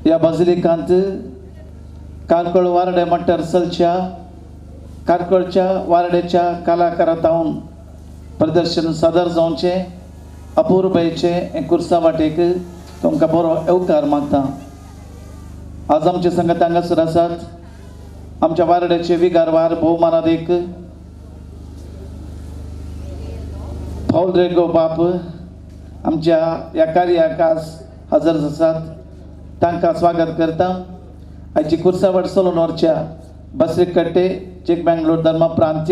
ह्या बाजिलिकांत कारकळ वारडे मट्टर चलच्या कारकळच्या वारडेच्या कलाकारांत प्रदर्शन सादर जावचें अपुरबायेचें हें कुर्सा वाटेक तुमकां बरो येवकार मागता. आज आमचे संगत हांगासर आसात आमच्या वारड्याचे विगारवार भोवमानादीक पावल रेगो बाप आमच्या ह्या कार्याक आज हजर आसात, तांकां स्वागत करता. आयची कुर्सावाट चलोवन व्हरच्या बसरीकट्टे चिकमंगलोर धर्म प्रांत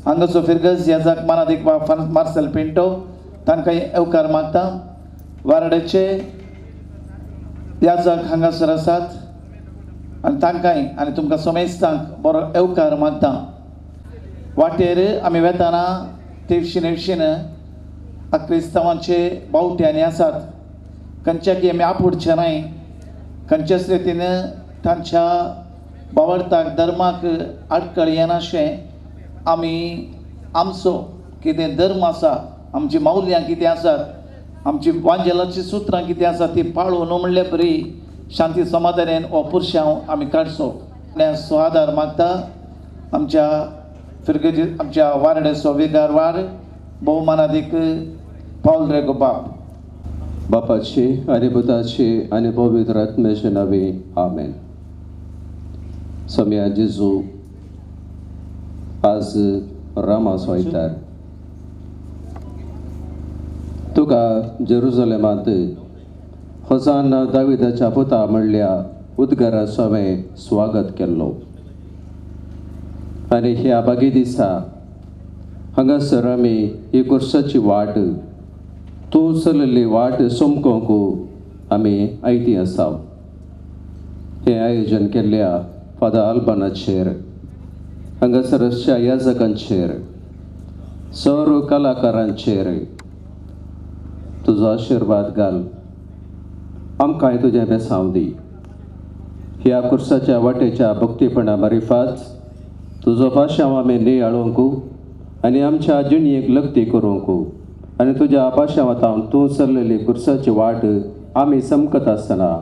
हांगाचो फिरगज याजाक मानादीक बाप मार्सेल पिंटो तांकां येवकार मागता. वारड्याचे याजक हांगासर आसात आनी तांकांय आनी तुमकां समेस्तांक बरो येवकार मागता. वाटेर आमी वेताना तेवशीन हेवशीन क्रिस्तांवांचे बावट्यांनी आसात, खंयच्याकी आमी आपुडचे न्हय, खंयच्याच रितीन तांच्या बावडताक धर्माक आडखळ येनाशें आमी आमचो कितें धर्म आसा, आमची मावल्यां कितें आसात, आमची वांजेलाची सुत्रां कितें आसा ती पाळून म्हणल्यार बरी शांती समाधानान हो पुरशांव आमी काडचो. सो आदार मागता आमच्या फिरगजी आमच्या वारड्याचो विगारवार भोवमानादीक पावल रेगो बाप. बापाची आनी पुताची आनी पवित्र आत्म्याचे नांवे आमेन. सोम्या जेजू आज रामाचो आयतार तुका जेरुजलेमांत होजान दाविदाच्या पुता म्हणल्या उद्गाराचो हांवें स्वागत केल्लो आनी ह्या बागी दिसा हांगासर आमी ही कुर्साची वाट तूं चलयल्ली वाट समकोंक आमी आयती आसा. हें आयोजन केल्ल्या फादर आल्बानाचेर हांगासर आसच्या याजकांचेर सर्व कलाकारांचेर तुजो आशिर्वाद घाल, आमकांय तुजें बेसांव दी. ह्या कुर्साच्या वाटेच्या भक्तीपणा मारिफात तुजो पाशांव आमी नियाळूंक आनी आमच्या जिणयेक लक्ती करूंक आनी तुज्या पाशांवांत तूं चल्लेली कुर्साची वाट आमी समकत आसतना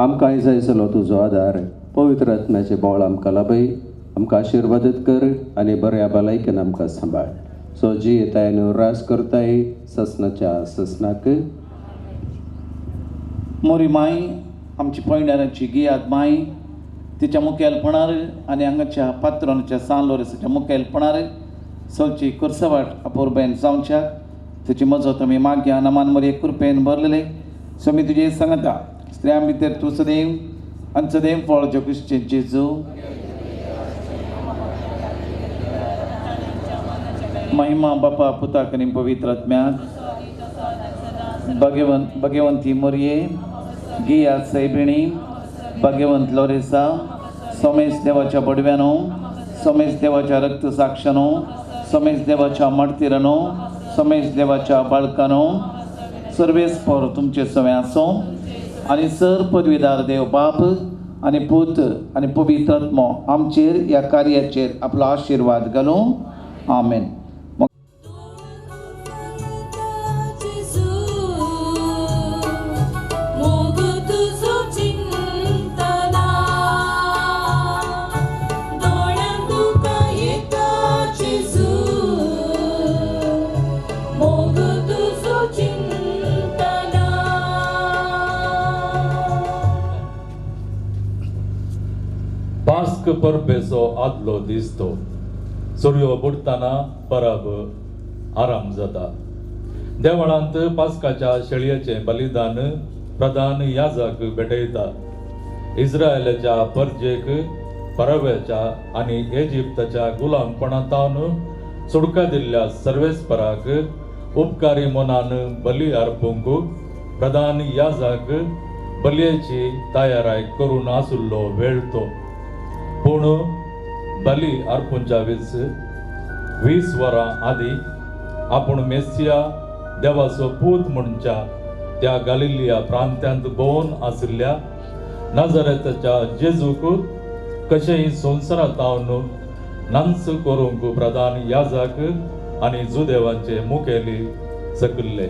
आमकांय जाय जालो तुजो आदार. पवित्र आत्म्याचें बोळ आमकां लाभय, आमकां आशिर्वादीत कर आनी बऱ्या भलायकेन आमकां सांबाळ. सो जी येताय न्हू रास करताय ससनाच्या ससनाक. मोरी माय आमची पयणारांची गियाद माय तिच्या मुखेलपणार आनी हांगाच्या पात्रांच्या सान लोरेसाच्या मुखेलपणार चलची कुर्सवाट अपुरबायेन जावच्याक तिची मजत आमी मागया. नमान मोरये कृपेन भरलेले सो मी तुजे सांगता स्त्रियां भितर तूं सदैव आनी सदैव फळ जो जेजू. महिमा बापा पुताक आनी पवित्र आत्म्याक. भगवंत भगवंती मोरये गिया सैबिणी भगवंत लोरेसा सोमेश देवाच्या बडव्यानो सोमेश देवाच्या रक्त साक्षानो सोमेश देवाच्या मार्तीरानो सोमेश देवाच्या बाळकानो सर्वेस पोर तुमचे सवे आसो आनी सर पदवीदार देव बाप आनी पूत आनी पवित्र आत्मो आमचेर ह्या कार्याचेर आपलो आशिर्वाद घालूं. आमेन. पास्क परबेचो आदलो दीस तो सुर्यो बुडटना परब आराम जाता. देवळांत पास्काच्या शेळयेचें बलिदान प्रधान याजक भेटयता. इस्रायलाच्या परजेक परव्याच्या आनी इजिप्ताच्या गुलामपणांतावन सुडका दिल्ल्या सर्वेस्पराक उपकारी मनान बली अर्पूंक प्रधान याजक बलयेची तयाराय करून आशिल्लो वेळ तो. पूण बली अर्पूंच्या 20 वरां आदी आपूण मेसिया देवाचो पूत म्हणच्या त्या गालिलिया प्रांत्यांत भोंवन आशिल्ल्या नाझरेताच्या जेजूक कशेंय संवसारांत नांच करूंक प्रधान याजक आनी जुदेवांचे मुखेली सकल्ले.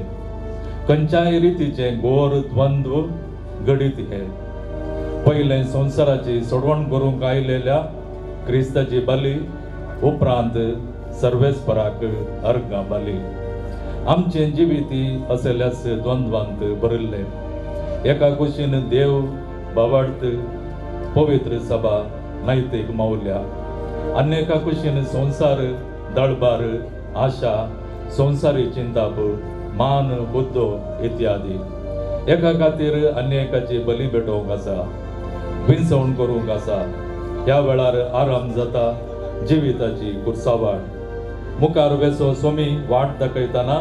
खंयच्याय रितीचें घोर द्वंद्व घडीत हें. पयलें संवसाराची सोडवण करूंक आयलेल्या क्रिस्ताची बली, उपरांत सर्वेस्पराक अर्गां बली. आमचें जिविती असल्याच द्वंद्वांत भरिल्लें. एका कुशीन देव बाबार्थ पवित्र सभा नैतीक मावल्या आनी एका कुशीन संवसार दळबार आशा संवसारी चिंताप मान बुद्दो इत्यादी. एका खातीर आनी एकाची बली भेटोवंक आसा, विंचवण करूंक आसा. ह्या वेळार आराम जाता जिविताची कुर्सावाट. मुखार वेसो सोमी वाट दाखयतना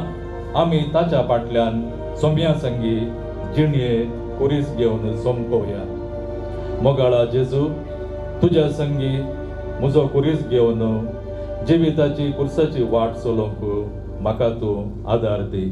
आमी ताच्या फाटल्यान सोम्या संगी जिणये कुरीस घेवन सोमकोवया. मोगाळा जेजू, तुज्या संगी म्हजो कुरीस घेवन जिविताची कुर्साची वाट चलोवंक म्हाका तूं आदार दी.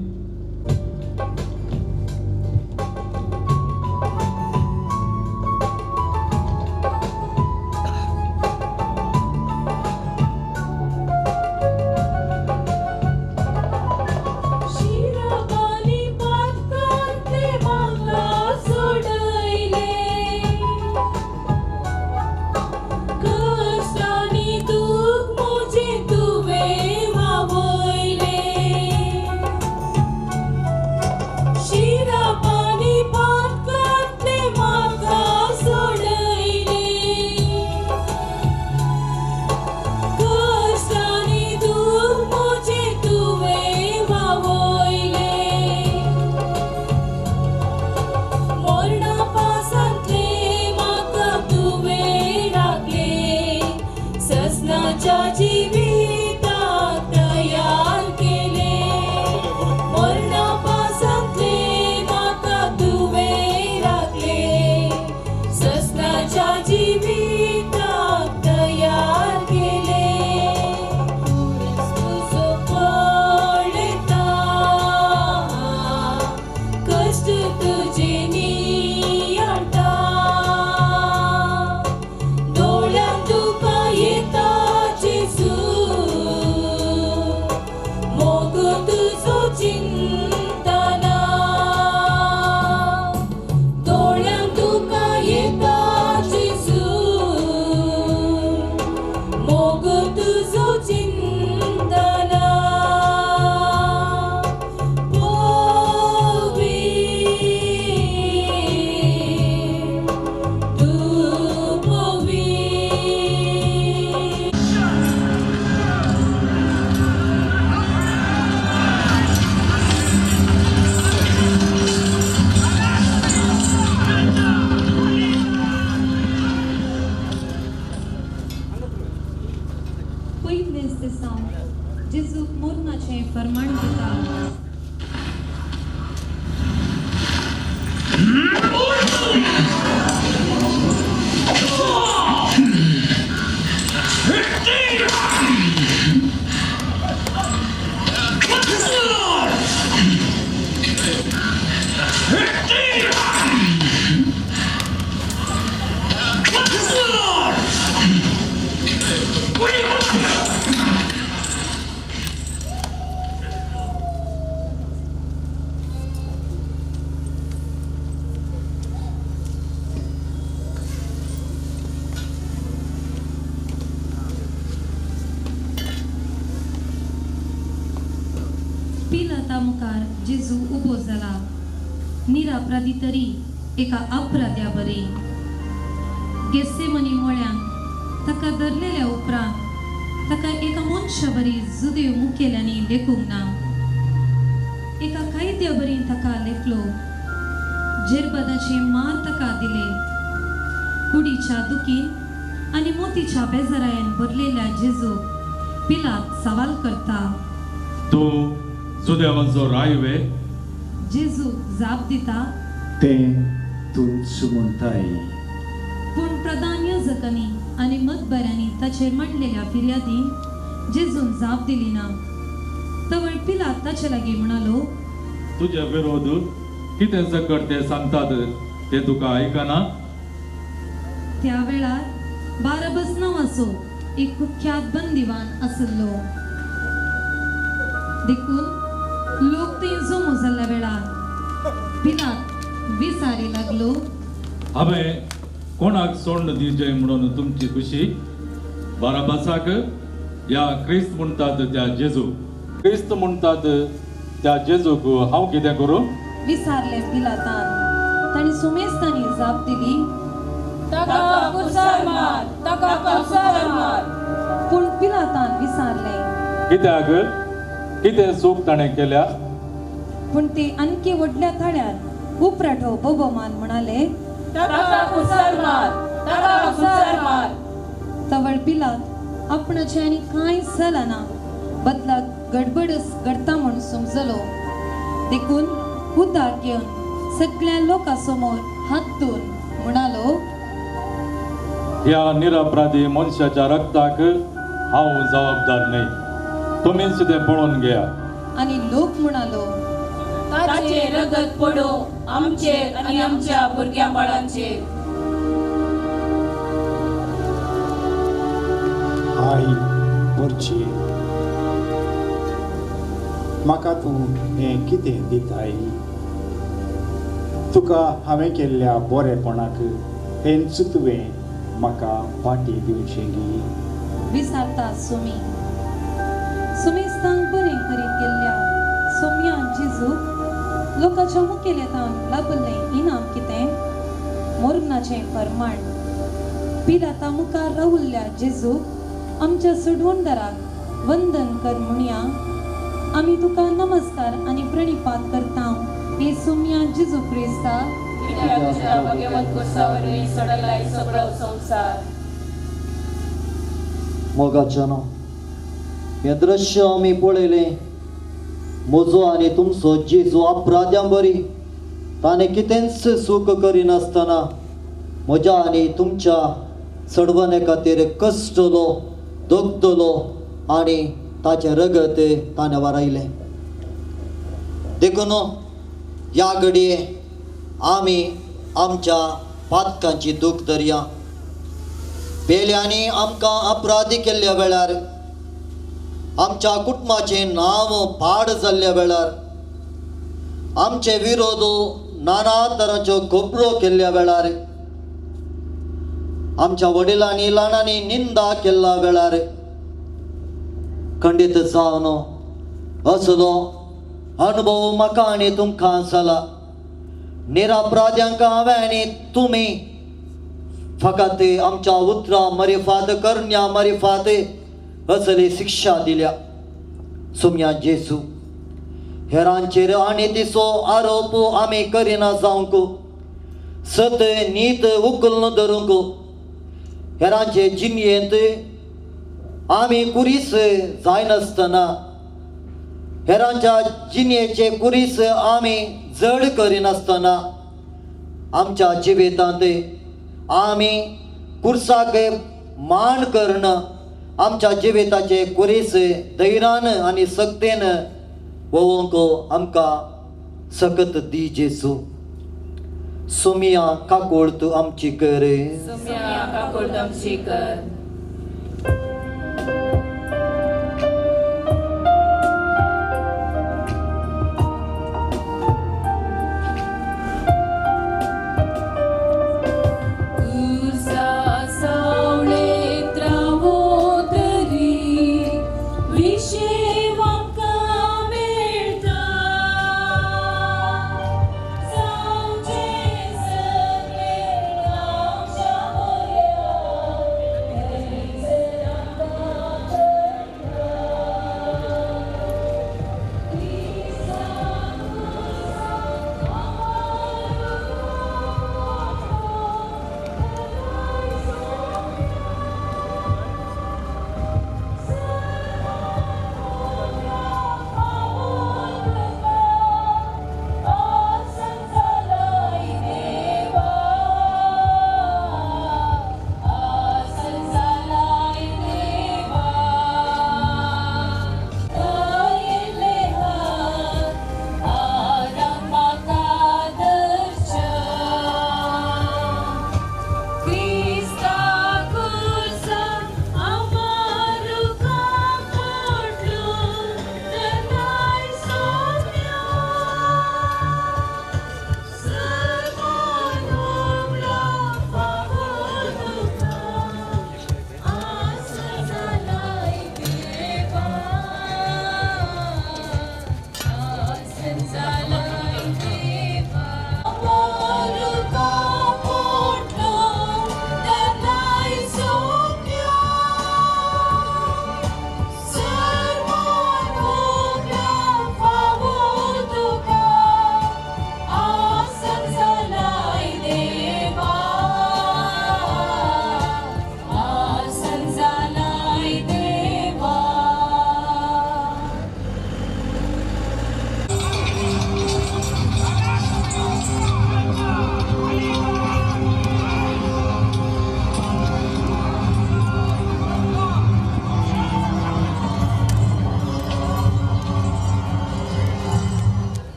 पिलाता मुखार जेजू उबो जाला निरापराधी तरी एका अपराध्या बरी. गेसेमनी मोळ्यान ताका धरलेल्या उपरांत ताका एका मनशा बरी जुदेव मुखेल्यांनी लेखूंक ना, एका कायद्या बरी ताका लेखलो. जेरबदाचे मार ताका दिले. कुडीच्या दुखीन आनी मोतीच्या बेजारायन भरलेल्या जेजूक पिलात सवाल करता, तूं जुदेवांचो राय वे? जेजू जाप दिता, तें तूंच म्हणटाय. पूण प्रधान याजकांनी आनी मतबऱ्यांनी ताचेर मांडलेल्या फिर्यादीन जेजून जाप दिली ना. तवळ पिलात ताचे लागीं म्हणालो, तुजे विरोध कितें सकट ते सांगतात तें तुका आयकना? त्या वेळार बाराबस नांवाचो एक कुख्यात बंदिवान आसलो. देखून लोक थंय जमो जाल्ल्या वेळार पिलात विचारी लागलो, हांवें कोणाक सोडून दिवचें म्हणून तुमची खुशी? बाराबासाक या क्रिस्त म्हणटात त्या जेजू? क्रिस्त म्हणटात त्या जेजूक हांव कितें करूं? विचारलें पिलातान. तांणी सुमेस्तांनी जाप दिली, ताका कुर्सार मार, ताका कुर्सार मार. पूण पिलातान विचारलें, कित्याक? कितें चूक ताणें केल्या? पूण ते आणखी व्हडल्या थाळ्यार उपराठो बोबोमान म्हणाले, ताका कुर्सार मार, ताका कुर्सार मार. तवळ पिलात आपणाचें आनी कांय चलना बदलाक गडबडच घडटा म्हूण समजलो. देखून उदक घेवन सगळ्या लोकां समोर हात धुवन म्हणालो, ह्या निरपराधी मनशाच्या रक्ताक हांव जबाबदार न्हय, तुमीच तें पळोवन घेया. आनी लोक म्हणालो, ताचें रगत पडो आमचेर आनी आमच्या भुरग्या बाळांचेर. आई मोरची, म्हाका तूं हें कितें दिताय? तुका हांवें केल्ल्या बरेपणाक हेंच तुवें म्हाका फाटी दिवचें गी? विचारता सुमी. सुमेस्तांक बरें करीत गेल्ल्या सोम्यान जेजूक लोकांच्या मुखेलेतान लाभल्लें इनाम कितें? मोरनाचें फरमाण. पिलाता मुखार रावल्ल्या जेजूक आमच्या सोडवणदाराक वंदन कर म्हणया, आमी तुका नमस्कार आनी प्रणिपात करता हे सोम्या जेजू क्रिस्ता. मोगाच्यानो, हें दृश्य आमी पळयलें. म्हजो आनी तुमचो जेजू अपराध्यां बरी ताणें कितेंच चूक करिनासतना म्हज्या आनी तुमच्या सडवणे खातीर कश्टलो, दगदलो आनी ताचें रगत ताणें वारायलें. देखून ह्या घडये आमी आमच्या पातकांची दूख धरया. पेल्यांनी आमकां अपराधी केल्ल्या वेळार, आमच्या कुटुंबाचें नांव पाड जाल्ल्या वेळार, आमचे विरोध नाना तरांच्यो खबरो केल्ल्या वेळार, आमच्या वडिलांनी ल्हानांनी निंदा केल्ल्या वेळार खंडीत जावन असलो अनुभव म्हाका आनी तुमकां जाला. निरापराध्यांक हांवें आनी तुमी फकत आमच्या उतरां मरिफात करण्या मरिफात असली शिक्षा दिल्या. सोम्या जेजू, हेरांचेर आनी तिचो आरोप आमी करिना जावंक, सत नीत उखलून धरूंक, हेरांचे जिणयेंत आमी कुरीस जायनासतना हेरांच्या जिणयेचे कुरीस आमी जड करिनासतना आमच्या जिवितांत आमी कुर्साक मान करण आमच्या जिविताचे कुरीस धैर्यान आनी सक्तेन वोवंक आमकां सकत दी जेजू. सोमिया काकोळ तूं आमची कर. सोमिया काकोळ आमची कर.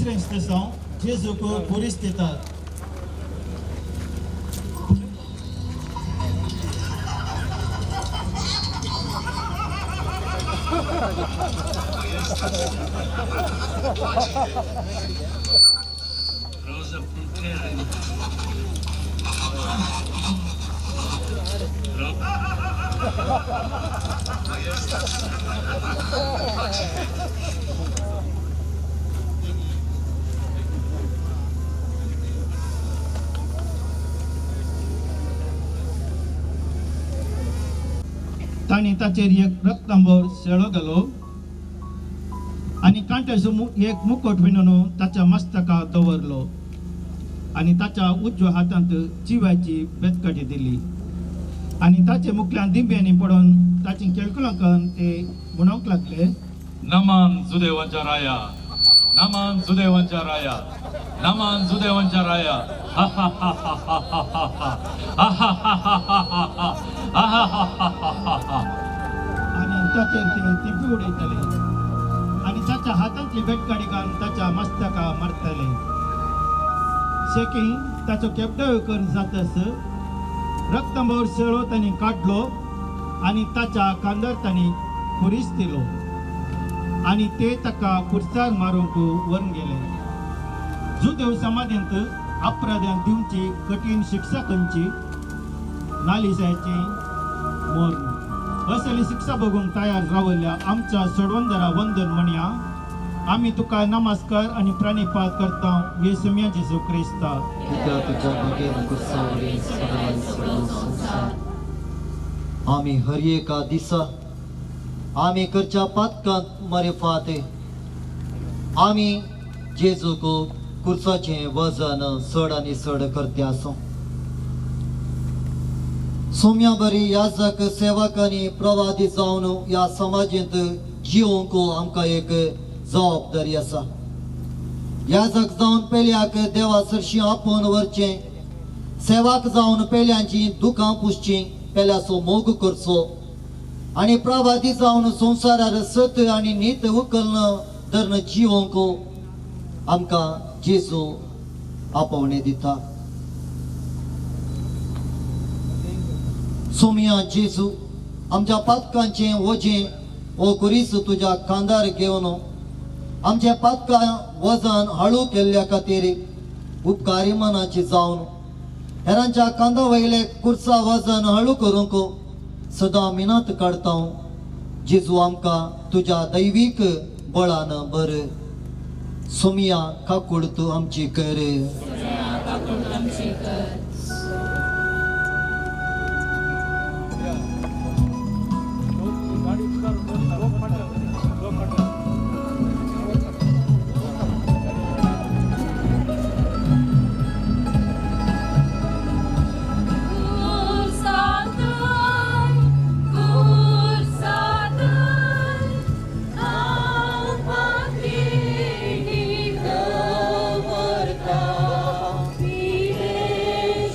दुसरें स्टेसांव जेजूक पुरीस दितात. तांणी ताचेर एक रक्तांबर शेळो घालो आनी कांट्याचो एक मुकोट विणून ताच्या मस्तकाक दवरलो आनी ताच्या उजव्या हातांत चिव्याची बेतकाटी दिली आनी ताचे मुखल्यान दिंब्यांनी पडून ताची केळकुलां करून ते म्हणूंक लागले, नमन सुदेवांच्या राया, नमन सुदेवांच्या राया, नमन सुदेवांच्या राया. हा हा हा हा हा हा हा हा हा हा हा हा. आनी ताचेर ते तिपी उडयताले आनी ताच्या हातांतली बेटकाडी घालून ताच्या मस्तका मारताले. शेकी ताचो केपडाव करून जातस रक्तांबर शेळो तांणी काडलो आनी ताच्या कांदार तांणी खुरीस दिलो आनी ते ताका खुर्सार मारूंक व्हरून गेले. जुदेव समाधींत अपराध्यांक दिवची कठीण शिक्षा खंयची? नालिसायची मरण. असली शिक्षा बघूंक तयार रावल्ल्या आमच्या सोडवंदरा वंदन म्हणया. आमी तुका नमस्कार आनी प्रणिपात करता येसुम्या जेजू क्रिस्ता. आमी हर एका दिसा आमी करच्या पातकांत मरेफात आमी जेजूक कुर्साचें वजन चड आनी चड करते आसूं. सोम्या बरी याजक सेवक आनी प्रवादी जावन ह्या समाजेंत जिवंक आमकां एक जबाबदारी आसा. याजक जावन पेल्याक देवा सरशीं आपोवन व्हरचें, सेवक जावन पेल्यांची दुकां पुसचीं, पेल्याचो मोग करचो आनी प्रवादी जावन संवसारार सत आनी नीत उखल्न धरून जिवंक आमकां जेजू आपोवणें दिता. सोम्या जेजू आमच्या पातकांचें वजें हो खुरीस तुज्या खांदार घेवन आमच्या पातकां वजन हळू केल्ल्या खातीर उपकारी मनाची जावन हेरांच्या कांदा वयले कुर्सा वजन हळू करूंक सदां मिनात काडता. जेजू आमकां तुज्या दैवीक बळान बर. सोमिया काकूड तूं आमची कर. Be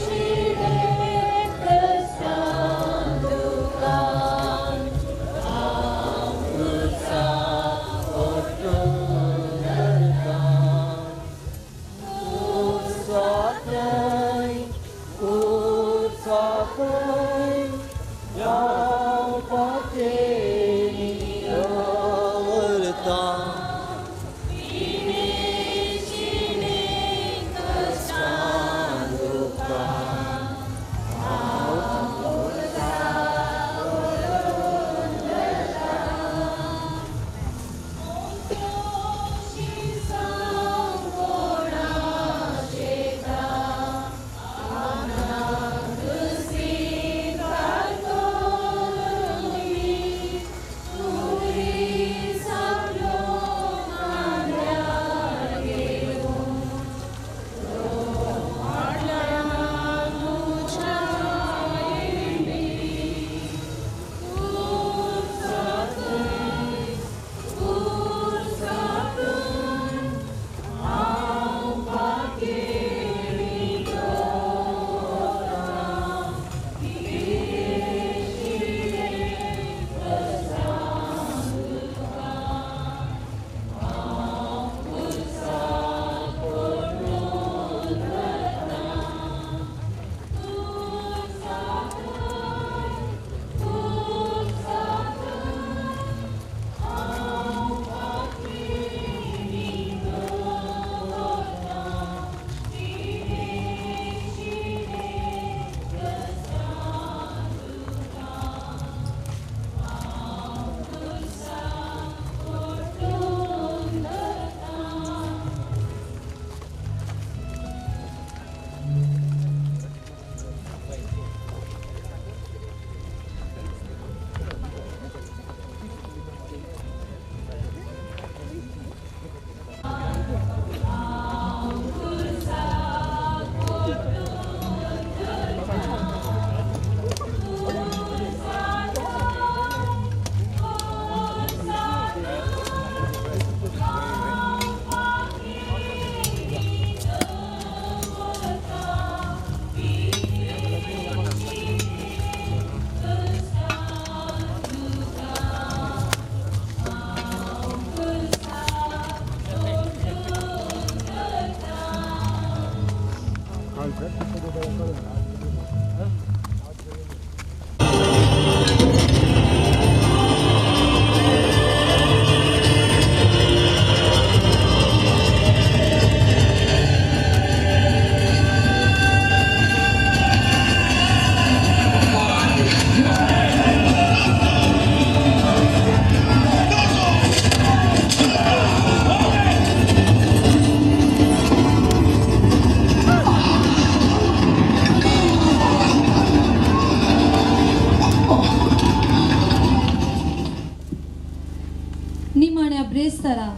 निमाण्या ब्रेस्तारा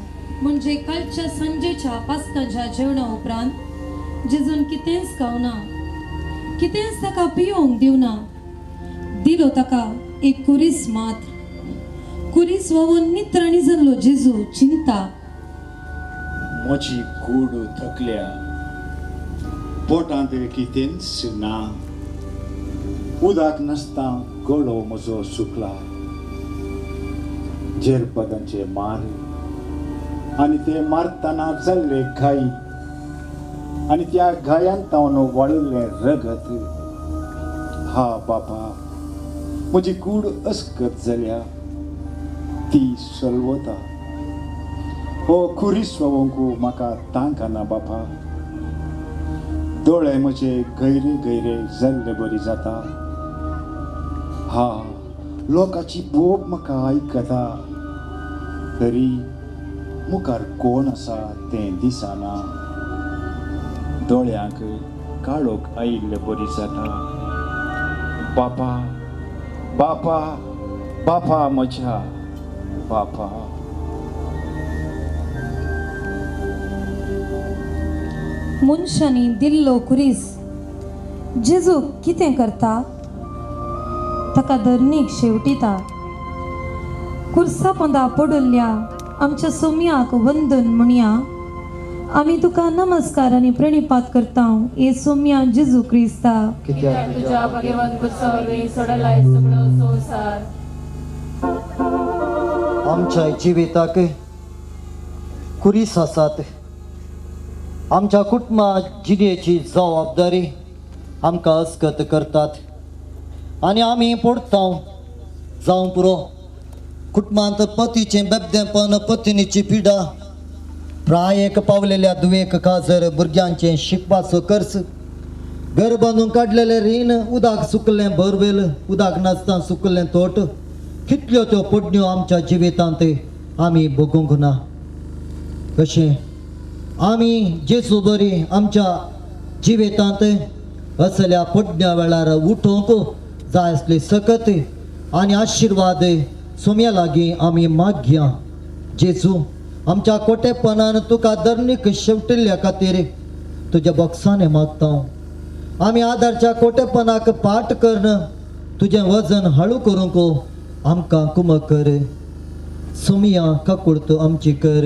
म्हणजे कालच्या सांजेच्या पास्काच्या जेवणा उपरांत जेजून कितेंच खावना, कितेंच ताका पियोंक दिवना. दिलो ताका एक कुरीस मात्र. कुरीस व्हांवून नित्राणी जाल्लो जेजू चिंता. म्हजी कूड थकल्या, पोटांत कितेंच ना, उदक नासता गळो म्हजो सुकला. झेरपदांचे मार आनी ते मारतना जाल्ले घाई आनी त्या घायान तावन वाळिल्लें रगत. हा बाबा, म्हजी कूड अस्कत जाल्या, ती सलवता. हो खुरीस व्हांवंक म्हाका तांक ना बाबा. दोळे म्हजे गैरे गैरे जाल्ले बरी जाता. हा, लोकांची बोब म्हाका आयकता, तरी मुखार कोण आसा तें दिसना. दोळ्यांक काळोख आयिल्ले बरी जाता. बापा बापा बापा म्हज्या बापा. मनशांनी दिल्लो कुरीस जेजू कितें करता? ताका धरणीक शेवटिता. कुर्सा पोंदा पडिल्ल्या आमच्या सोम्याक वंदन म्हणया. आमी तुका नमस्कार आनी प्रणिपात करता हे सोम्या जेजू क्रिस्ता. कित्याक तुज्या भगवान कुर्सा वरवीं सोडलाय सगळो संवसार. आमच्या जिविताक कुरीस आसात. आमच्या कुटुंबा जिणेची जबाबदारी आमकां अस्कत करतात आनी आमी पडटा जावं पुरो. कुटुंबांत पतीचें बेबदेंपण, पत्नीची पिडा, प्रायेक पावलेल्या दुवेक काजर, भुरग्यांचें शिकपाचो खर्च, घर बांदून काडलेलें रीण, उदक सुकलें बोरवेल, उदक नासतना सुकलें तोट, कितल्यो त्यो पडण्यो आमच्या जिवितांत आमी भोगूंक ना. कशें आमी जेजू बरी आमच्या जिवितांत असल्या पडण्या वेळार उठोवंक जाय आसली सकत आनी आशिर्वाद सोम्या लागीं आमी मागया. जेजू आमच्या कोटेपणान तुका धरणीक शेवटिल्ल्या खातीर तुज्या बॉक्सांनी मागता. आमी आदारच्या कोटेपणाक पाट करून तुजें वजन हळू करूंक आमकां कुमक कर. सोमिया काकुळत आमची कर.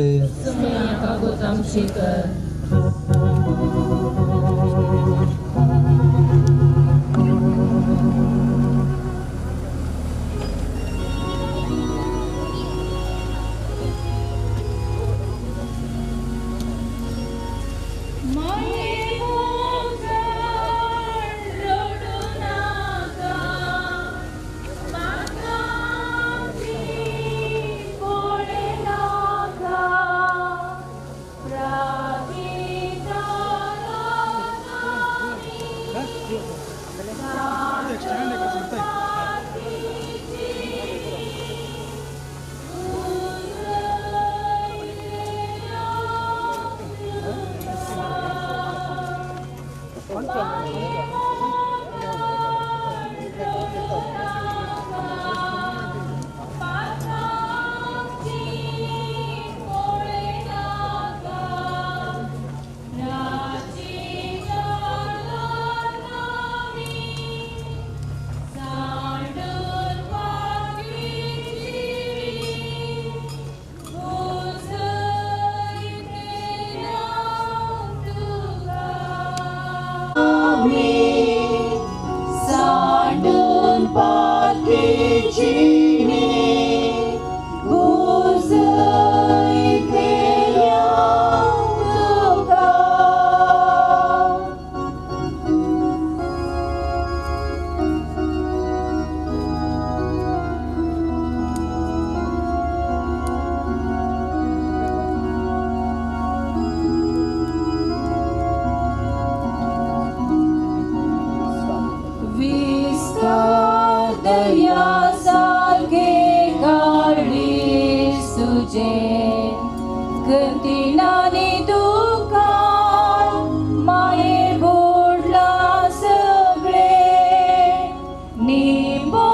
माये बोडला सगळे निबो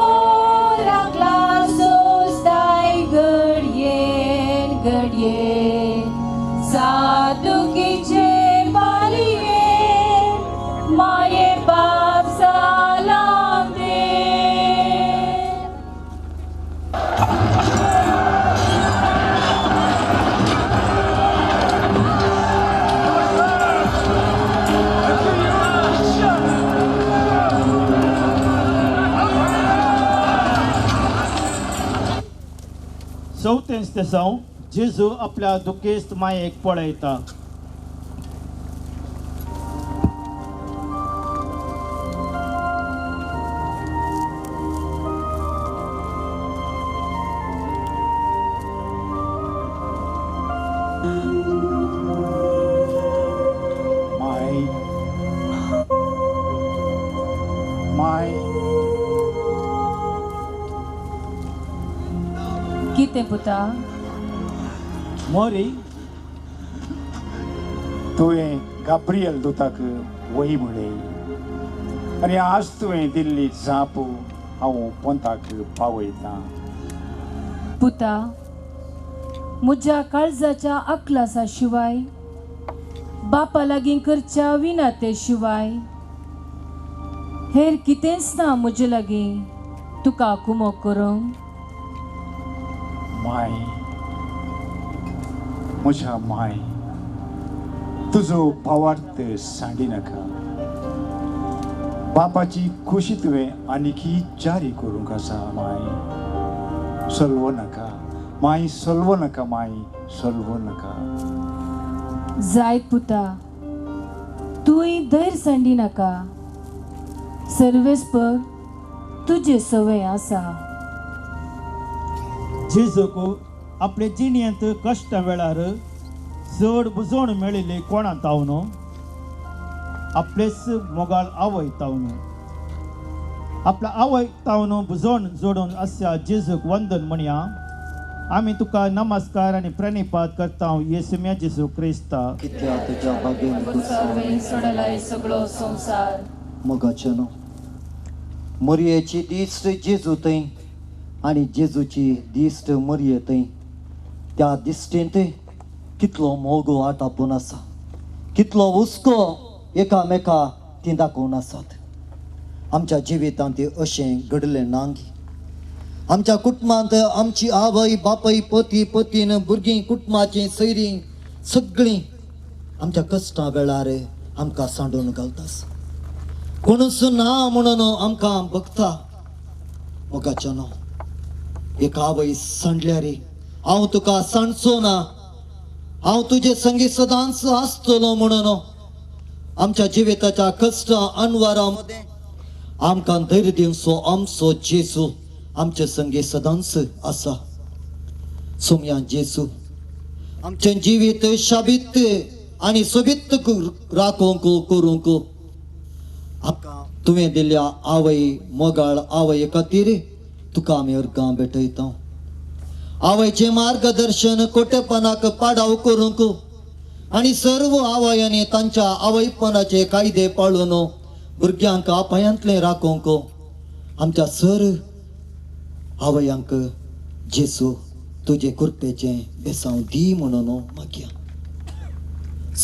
चवथेंच तेसांव जेजू आपल्या दुखेस्त मायेक पळयता. माय माय कितें पुता? मोरी, तुवें गाब्रियल दुताक वही म्हळें आनी आज तुवें दिल्ली जाप हांव पोंताक पावयतां. पुता, म्हज्या काळजाच्या अकलासा शिवाय, बापा लागीं करच्या विनाते शिवाय हेर कितेंच ना म्हजे लागीं तुका कुमोक करूंक. माय, म्हज्या माय, तुजो भावार्थ सांडी नाका. बापाची खुशी तुवें आनीकी जारी करूंक आसा. माय सलवो नाका, माय सलवो नाका, माय सलवो नाका. जायत पुता, तूंय धैर्य सांडी नाका. सर्वेस्पर तुजे सवय आसा. जेजूक आपले जिणेंत कश्टा वेळार चड बुजवण मेळिल्ली कोणा तावन आपलेच मोगाळ आवय तावन. आपल्या आवय तावन बुजवण जोडून आसच्या जेजूक वंदन म्हणया. आमी तुका नमस्कार आनी प्रणिपात करता येसुम्या जेजू क्रिस्ता. कित्या तुज्या बागेन सोडलाय सगळो संवसार. मोगाचें न्हू मरयेची दिश्ट जेजू थंय आनी जेजूची दिश्ट मरये थंय, त्या दिश्टींत कितलो मोग आटापून आसा, कितलो हुस्को एकामेका ती दाखोवन आसात. आमच्या जिवितांत अशें घडलें ना. आमच्या कुटुंबांत आमची आवय बापय पती पतीन भुरगीं कुटुंबाचीं सैरीं सगळीं आमच्या कश्टां वेळार आमकां सांडून घालतास. कोणूच ना म्हणून आमकां भगता. मोगाचें न्हू एक आवय सांडल्यार हांव तुका सांडचो ना, हांव तुजे संगी सदांच आसतलो म्हणून आमच्या जिविताच्या कश्ट अनवारा मदें आमकां धैर्य दिवचो आमचो जेजू आमचे संगी सदांच आसा. सोमया जेजू आमचें जिवीत शाबीत आनी सोबीत राखूंक करूंक आमकां तुवें दिल्ल्या आवय मोगाळ आवय खातीर तुका आमी अर्गां भेटयता. आवयचें मार्गदर्शन कोटेपणाक पाडाव करूंक आनी सर्व आवयांनी तांच्या आवयपणाचे कायदे पाळून भुरग्यांक अपायांतलें राखूंक आमच्या सर आवयांक जेजू तुजे कृपेचें बेसांव दी म्हणून मागया.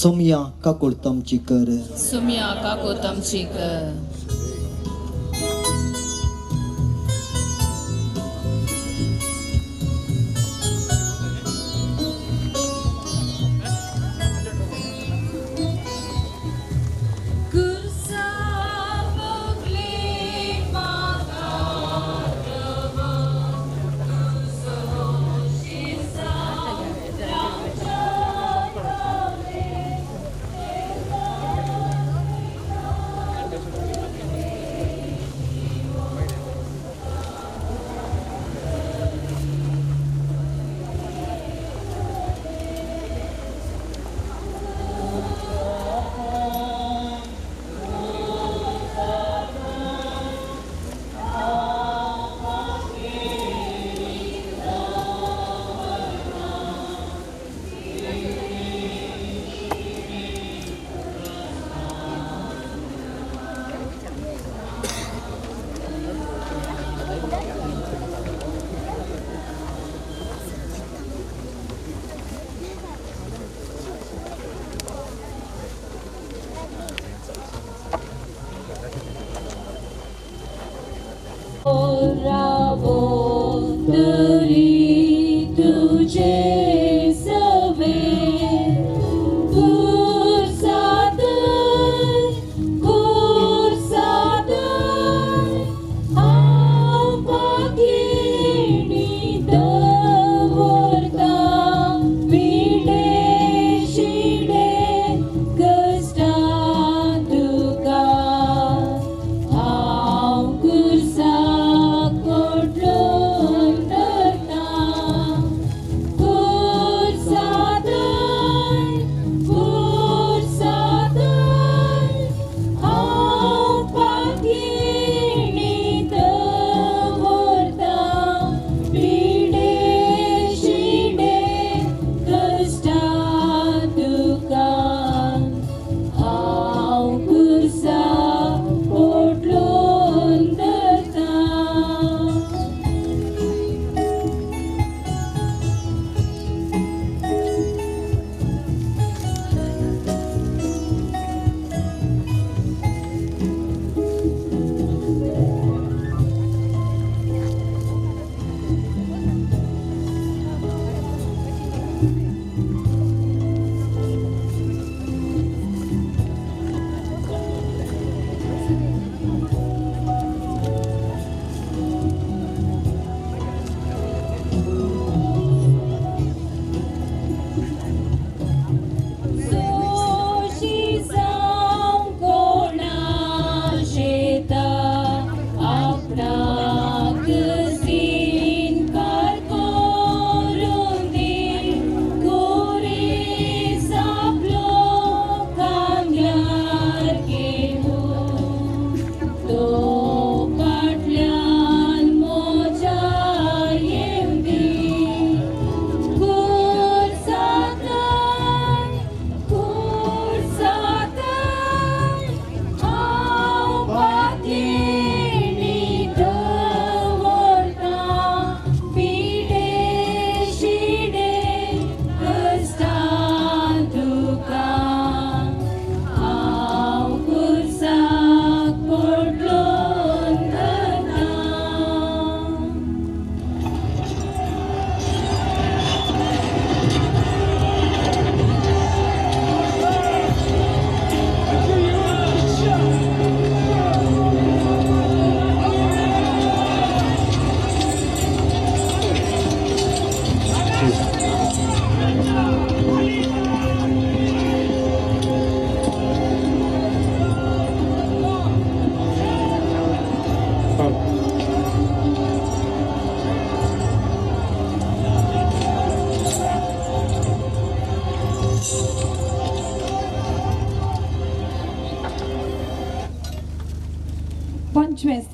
सोमया काकुळट आमची कर. सोमया काकुळट आमची कर. Oh.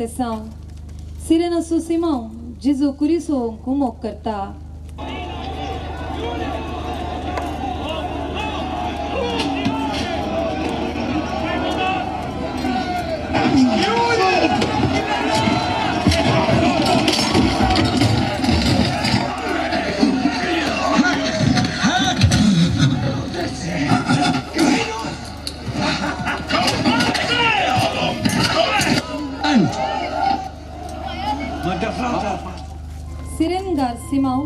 सेसांव सिरेनासो सिमांव जेजू कुरिसो कुमोक करता. सिरेनगार सिमांव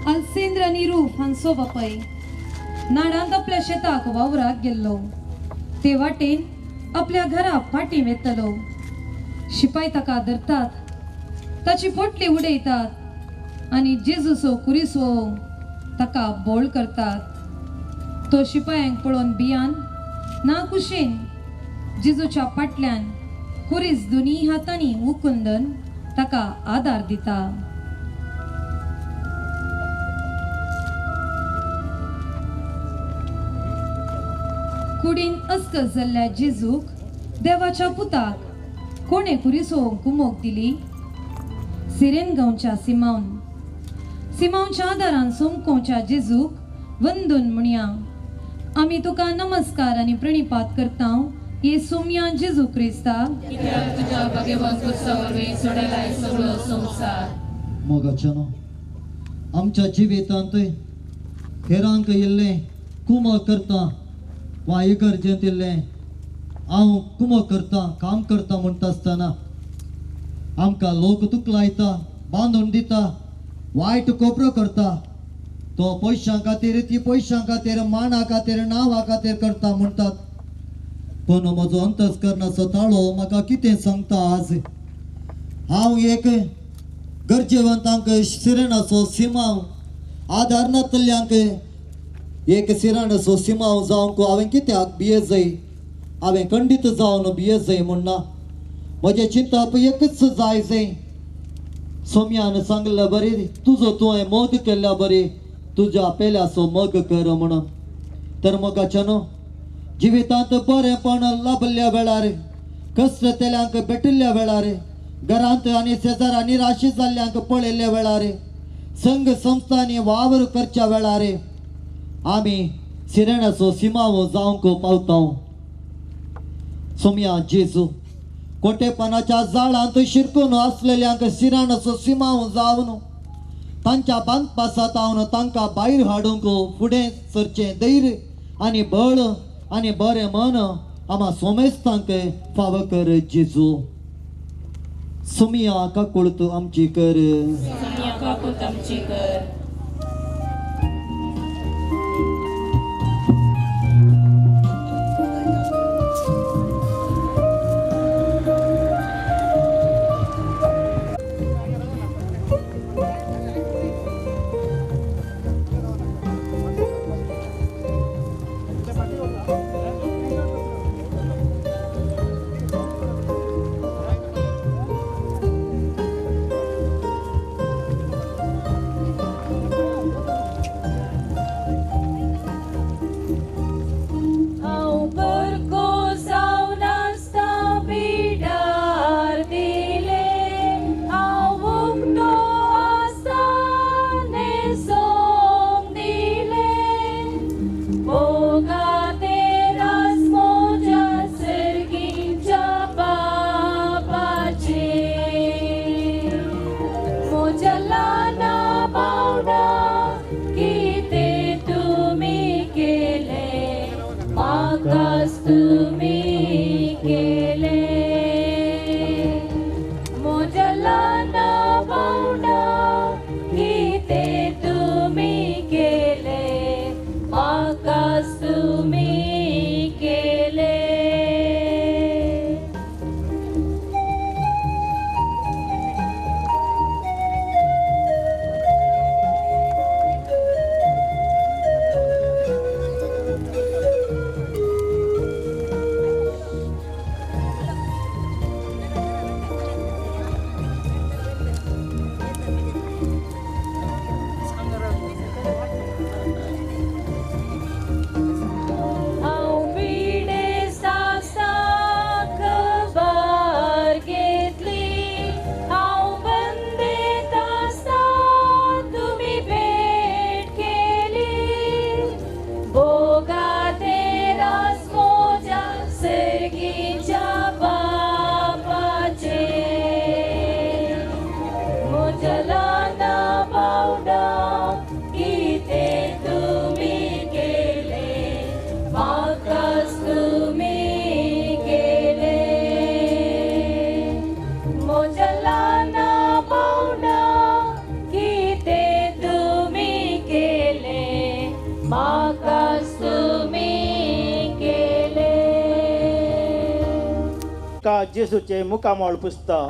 आलसेंद्र आनी रूफ हांचो बापाय नाडांत आपल्या शेताक वावराक गेल्लो. ते वाटेन आपल्या घरा फाटीं वेतलो. शिपाय ताका धरतात, ताची पोटली उडयतात आनी जेजूचो कुरिसो ताका बोळ करतात. तो शिपायांक पळोवन बियान ना कुशीन जेजूच्या फाटल्यान कुरीस दोनी हातांनी उकुंदन ताका आदार दिता. कुडीन अस्कस जाल्ल्या जेजूक देवाच्या पुताक कोणे कुरिसो कुमोक दिली? सिरेन गांवच्या सिमावन सिमावच्या आदारान सोमकोवच्या जेजूक वंदून म्हणया, आमी तुका नमस्कार आनी प्रणिपात करता ये सोमया जेजू क्रिस्ता. तुझ्या भाग्यवान खुर्सा वरवीं सोडलाय सगळो संवसार. मोगाच्यानो आमच्या जिवितांत हेरांक इल्लें कुमक करता वा इगर्जेंत इल्लें हांव कुमक करता काम करता म्हणटा आसतना आमकां लोक तुकलायता, बांदून दिता, वायट कोपरो करता. तो पयशां खातीर, ती पयशां खातीर, माना खातीर, नांवा खातीर करता म्हणटात. पूण म्हजो अंतस्करणाचो ताळो म्हाका कितें सांगता आज? हांव एक गरजेवंतांक सिरणाचो सिमांव, आदार नातल्यांक एक सिराणाचो सिमांव जावंक हांवें कित्याक भियेजय? हांवें खंडीत जावन भियेजय म्हणना. म्हजें चिंतप एकूच जाय जय सोम्यान सांगल्या बरी तुजो तुवें मोग केल्ल्या बरी तुज्या पेल्याचो मोग कर म्हणून. तर मोगाच्यानो जिवितांत बरेंपण लाभल्या वेळार, कश्ट तेल्यांक भेटिल्ल्या वेळार, घरांत आनी शेजारा निराशी जाल्ल्यांक पळयल्ल्या वेळार, संघ संस्थांनी वावर करच्या वेळार आमी सिरेणाचो सिमावो जावंक पावता. सोम्या जेजू कोटेपणाच्या जाळांत शिरकून आसलेल्यांक सिराणाचो सिमाव जावन तांच्या बांदपासांत हांव तांकां भायर हाडूंक फुडें सरचें धैर्य आनी बळ आनी बरें मन आमा सोमेस्तांक फावो कर जेजू. सोमिया काकुळत आमची कर. सोमिया काकुळत आमची कर. म्हज्या भावना कितें तुमी केलें म्हाकाच तुमी केलें म्हज्या भावना कितें तुमी केलें म्हाकाच तुमी केलें. का जेजूचें मुखामळ पुसता.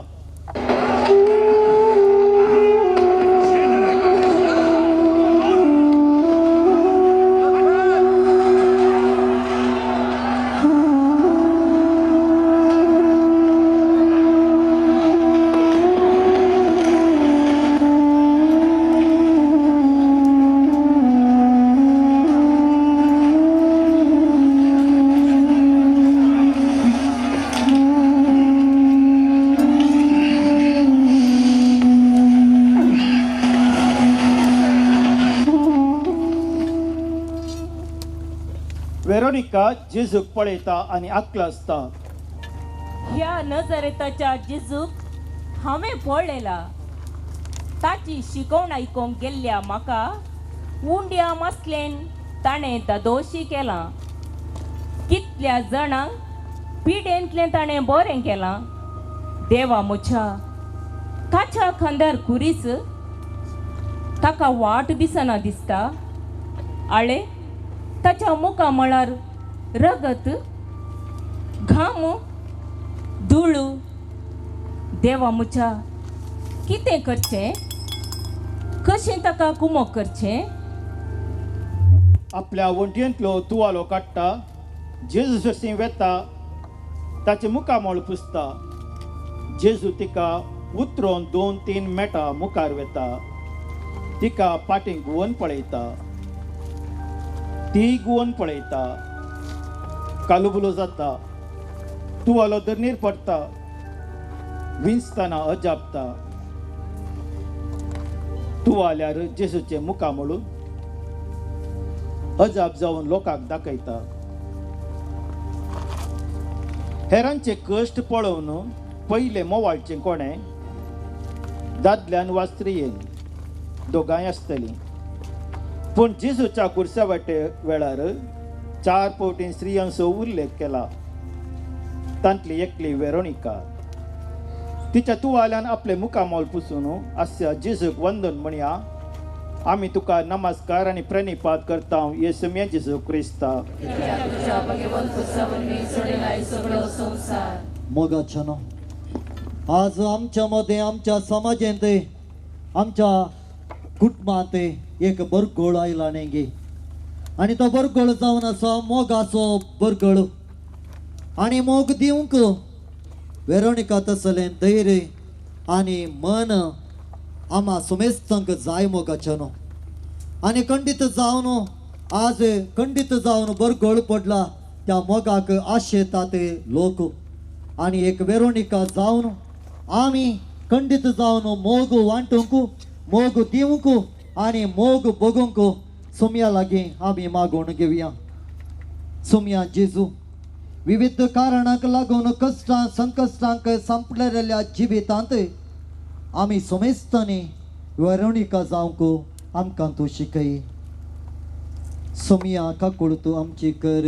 वेरोनिका जेजूक पळयता आनी आकलासता. ह्या नजरेताच्या जेजूक हांवें पळयला. ताची शिकवण आयकूंक गेल्ल्या म्हाका उंड्या मासलेन ताणें दादोशी केलां. कितल्या जाणांक पिडेंतलें ताणें बरें केलां. देवा म्हज्या ताच्या खांदार खुरीस ताका वाट दिसना दिसता. आळे ताच्या मुखामळार रगत घाम धुळू. देवा म्हज्या कितें करचें, कशें ताका कुमोक करचें. आपल्या वण्टयेंतलो तुवालो काडटा, जेजू सरशीं वेता, ताचें मुखामळ पुसता. जेजू तिका उतरोन 2-3 मेटां मुखार वेता. तिका पाटीं घुंवन पळयता. ती गुवन पळयता. कालुबुलो जाता. तुवालो धरणीर पडटा. विंचतना अजापता. तुवाल्यार जेजूचें मुखामळ अजाप जावन लोकांक दाखयता. हेरांचे कश्ट पळोवन पयले मोवाळचें कोणें दादल्यान वा स्त्रियेन दोगांय आसतलीं. पूण जेजूच्या कुर्सा वाटे वेळार 4 फावटीं स्त्रियांचो उल्लेख केला. तांतली एकली वेरोनिका. तिच्या तुवाल्यान आपले मुखामळ पुसून आस्या जेजूक वंदन म्हणया, आमी तुका नमस्कार आनी प्रणिपात करता येसुम्या जेजू क्रिस्ता. मोगाच्यानो आज आमच्या मदें आमच्या समाजेंत आमच्या कुटुंबांत एक बरगोळ आयला न्ही आनी तो बरगोळ जावन आसा मोगाचो बरगोळ. आनी मोग दिवंक वेरोनिका तसलें धैर्य आनी मन आमा सुमेस्तांक जाय मोगाच्यानो. आनी खंडीत जावन आज खंडीत जावन बरगोळ पडला त्या मोगाक आशेतात लोक. आनी एक वेरोनिका जावन आमी खंडीत जावन मोग वांटूंक मोग दिवंक आनी मोग भोगूंक सोम्या लागीं आमी मागून घेवया. सोम्या जेजू विविध कारणांक लागून कश्टां संकश्टांक सांपडलेल्या जिवितांत आमी सोमेस्तांनी वेरोनिका जावंक आमकां तूं शिकय. सोम्या काकूळ तूं आमची कर.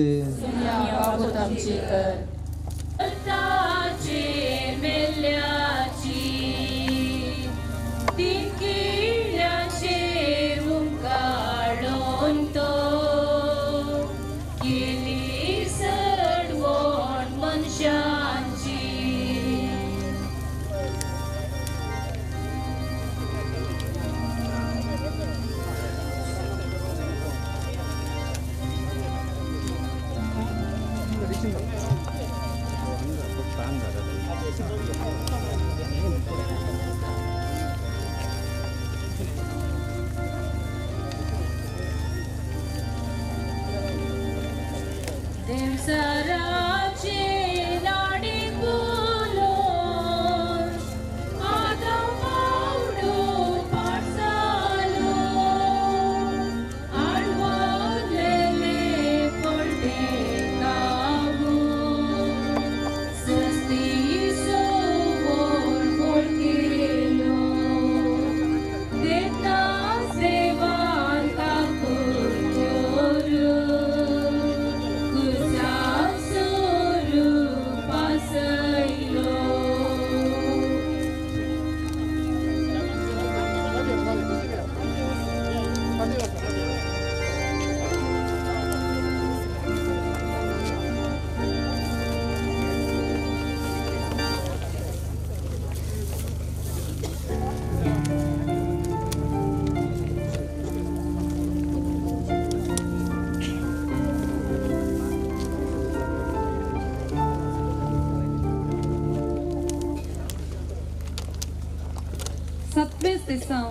तेसांव.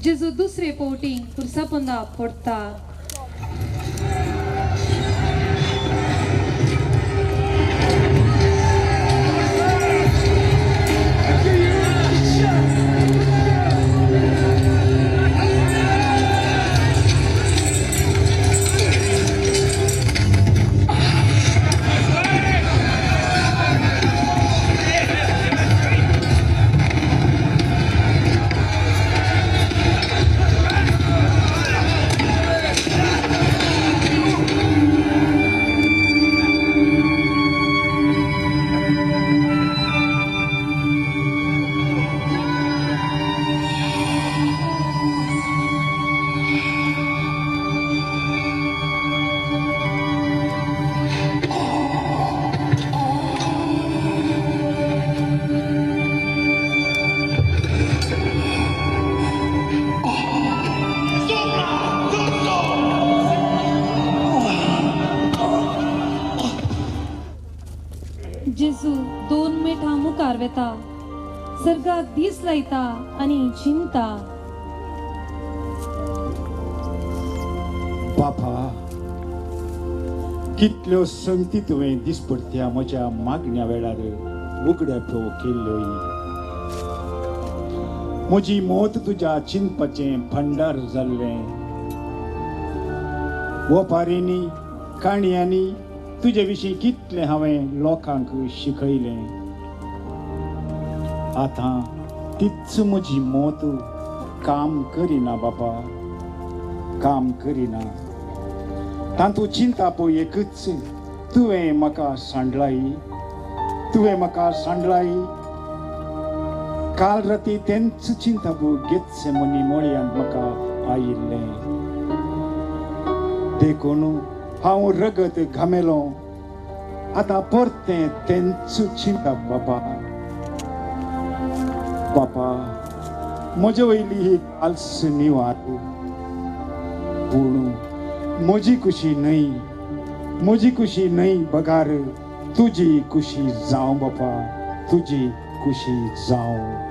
जेजू दुसरे पवटी खुर्सापोंदा पडटा. जेजू 2 मिनटां मुखार वेता, सर्गाक दीस लायता आनी चिंता. बापा, कितल्यो संगती तुवें दिसपडत्या म्हज्या मागण्या वेळार उगड्याप्यो केल्ल्यो. म्हजी मौत तुज्या चिंतपाचें भंडार जाल्लें. ओपारींनी काणयांनी तुजे विशीं कितलें हांवें लोकांक शिकयलें. आतां तीच म्हजी मौत काम करिना बापा, काम करिना. तातूंत चिंताप एकूच, तुवें म्हाका सांडलाय, तुवें म्हाका सांडलाय. काल राती तेंच चिंताप घेतचें मनी मोळयांत म्हाका आयिल्लें. देखून हांव रगत घामेलो. आतां परतें तेंच चिंताप बापा. बापा, म्हजे वयली ही काल्स निवार, पूण म्हजी खुशी न्हय, म्हजी खुशी न्हय बगार तुजी खुशी जावं बापा, तुजी खुशी जावं.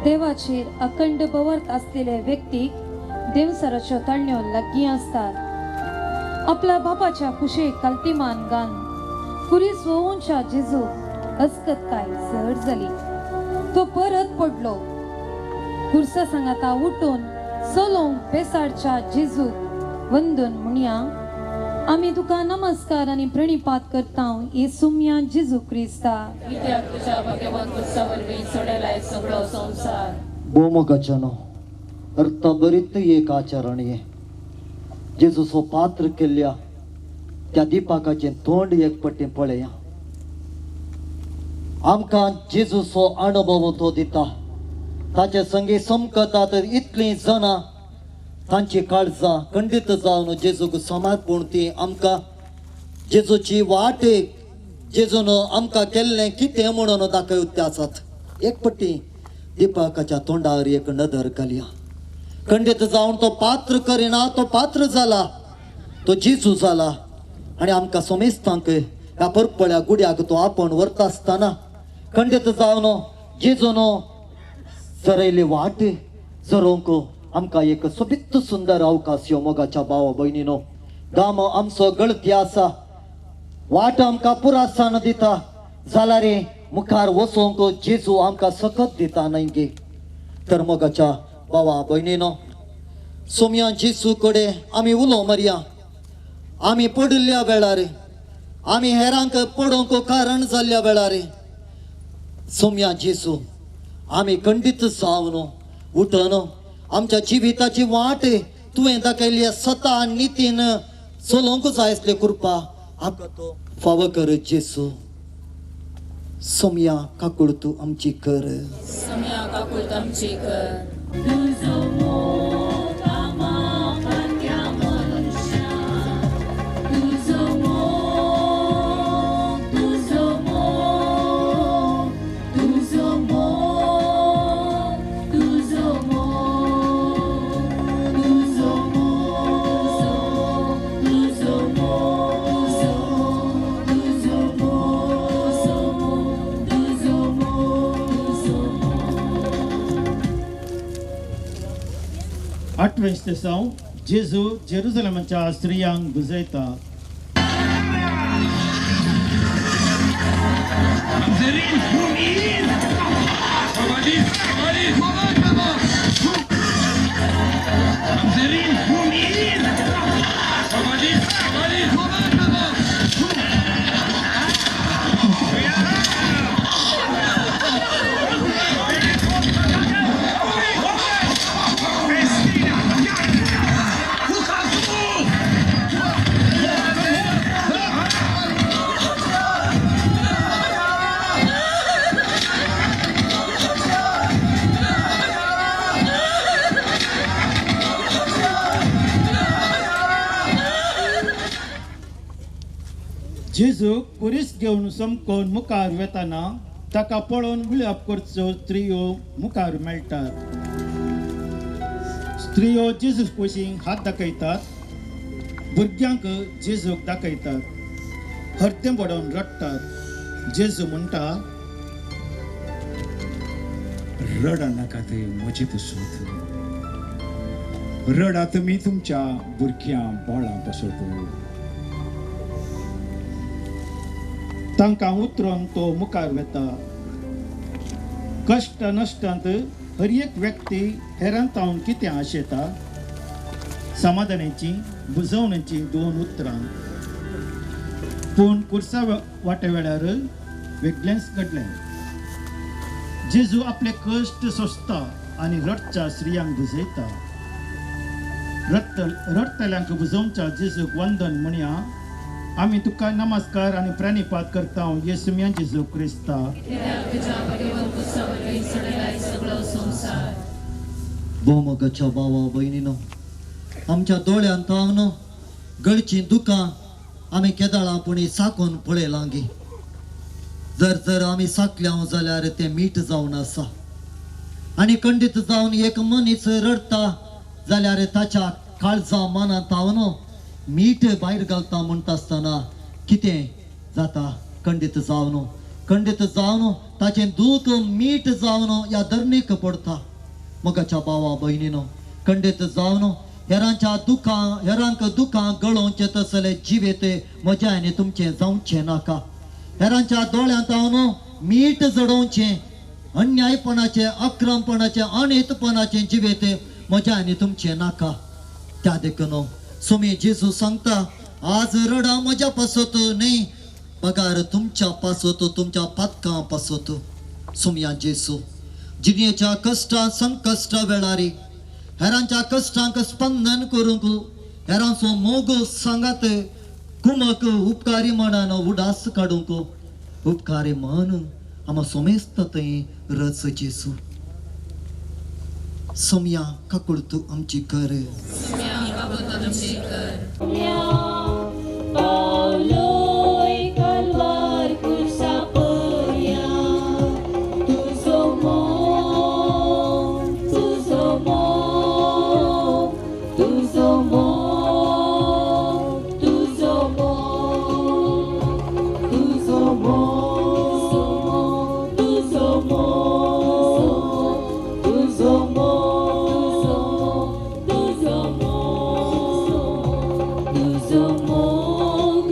देवाचेर अखंड बवर्त आसलेले व्यक्तीक देवसराच्यो ताळण्यो लागीं आसतात. आपल्या बापाच्या खुशेक कालतीमान गान कुरीस वोवनच्या जेजू अस्कत काय चड जाली. तो परत पडलो. खुर्सा सांगाता उठून चलोवंक बेसाडच्या जेजूक वंदन म्हणया, आमी तुका नमस्कार आनी प्रणिपात करता येसुम्या जेजू क्रिस्ता. कित्याक तुज्या भाग्यवंत खुर्सा वरवीं सोडयलाय सगळो संवसार. भोवमोगाच्यानो, अर्थभरीत एक आचरण हें. जेजूचो पात्र केल्ल्या त्या दिपाकाचें तोंड एक पट्टें पळया. आमकां जेजूचो अणभव तो दिता. ताचे संगी समकतात इतलीं जाणां तांची काळजां खंडीत जावन जेजूक समर्पण ती आमकां जेजूची वाट जेजून आमकां केल्लें कितें म्हणून दाखयते आसात. एक पट्टी दिपाकाच्या तोंडार एक नदर घालया. खंडीत जावन तो पात्र करिना, तो पात्र जाला, तो जेजू जाला. आनी आमकां सोमेस्तांक ह्या परपळ्या गुड्याक तो आपोवन व्हरता आसतना खंडीत जावन जेजून सरयली वाट जरोवंक आमकां एक सोबीत सुंदर अवकाश ह्यो. मोगाच्या भावा भयणीनो, गाम आमचो गळती आसा, वाट आमकां पुरासान दिता जाल्यार मुखार वचोंक जेजू आमकां सकत दिता न्हय गे. तर मोगाच्या भावा भयणीनो, सोमया जेजू कडेन आमी उलो मारया. आमी पडिल्ल्या वेळार, आमी हेरांक पडोवंक कारण जाल्ल्या वेळार सोमया जेजू आमी खंडीत जावन उठून आमच्या जिविताची वाट तुवें दाखयल्ली सता नितीन चलोवंक जाय आसली कृपा आमकां तो फावो कर जेजू. सोमया काकूळ तूं आमची कर. सोमया काकूळ आमची कर. तुजो मोग आमापात्या मनशा, तुजो मोग, तुजो मोग, तुजो मोग, तुजो मोग, तुजो मोग, तुजो मोग, तुजो मोग, तुजो आठवें स्तेसांव जेजू जेरुजलेमाच्या स्त्रियांक बुजयता. जेजूक कुरीस घेवन समकोन मुखार वेताना ताका पळोवन विळप करच्यो स्त्रियो मुखार मेळटात. स्त्रियो जेजू कुशीक हात दाखयतात, भुरग्यांक जेजूक दाखयतात, हरतें पडोवन रडटात. जेजू म्हणटा, रडनाकात म्हजे पसत, रडात तुमी तुमच्या भुरग्यां बाळां पसत. तांकां उतरून तो मुखार वेता. कश्ट नश्टांत हर एक व्यक्ती हेरांत तावन कितें आशेता? समाधानाची बुजवण्याची दोन उतरां. पूण कुर्सा वाटे वेळार वेगळेंच घडलें. जेजू आपले कश्ट सोंसता आनी रडच्या स्त्रियांक बुजयता. रडटल्यांक बुजोवच्या जेजूक वंदन म्हणया. आमी तुका नमस्कार आनी प्रणिपात करता येसुम्या जेजू क्रिस्ता. भोवमोगाच्या भावा भयणीनो, आमच्या दोळ्यान तावन गळचीं दुकां आमी केदाळां पुणी साकून पळयलां गी. जर जर आमी साकल्या जाल्यार तें मीठ जावन आसा आनी खंडीत जावन एक मनीस रडटा जाल्यार ताच्या काळजा मनांत तावन मीठ भायर घालता म्हणटा आसतना कितें जाता? खंडीत जावन खंडीत जावन ताचें दूख मीठ जावन ह्या धरणीक पडटा. मोगाच्या भावा भयणीनो, खंडीत जावन हेरांच्या दुखां हेरांक दुखां गळोवचें तसलें जिवेत म्हज्या आनी तुमचें जावचें नाका. हेरांच्या दोळ्यांत हांव मीठ जडोवचें अन्यायपणाचें अक्रमपणाचें अनेतपणाचें जिवेत म्हज्या आनी तुमचें नाका. त्या देखून सुमी जेजू सांगता, आज रडा म्हज्या पासत न्हय बगार तुमच्या पासत, तुमच्या पातकां पासत. सुमया जेजू जिणेच्या कश्टां संकश्टा वेळारी हेरांच्या कश्टांक स्पंदन करूंक हेरांचो मोग सांगात कुमक उपकारी मनान उडास काडूंक उपकारी मन आमा सोमेस्त थंय रच जेजू. सोमया काकुळतू आमची कर. Tuzo mo.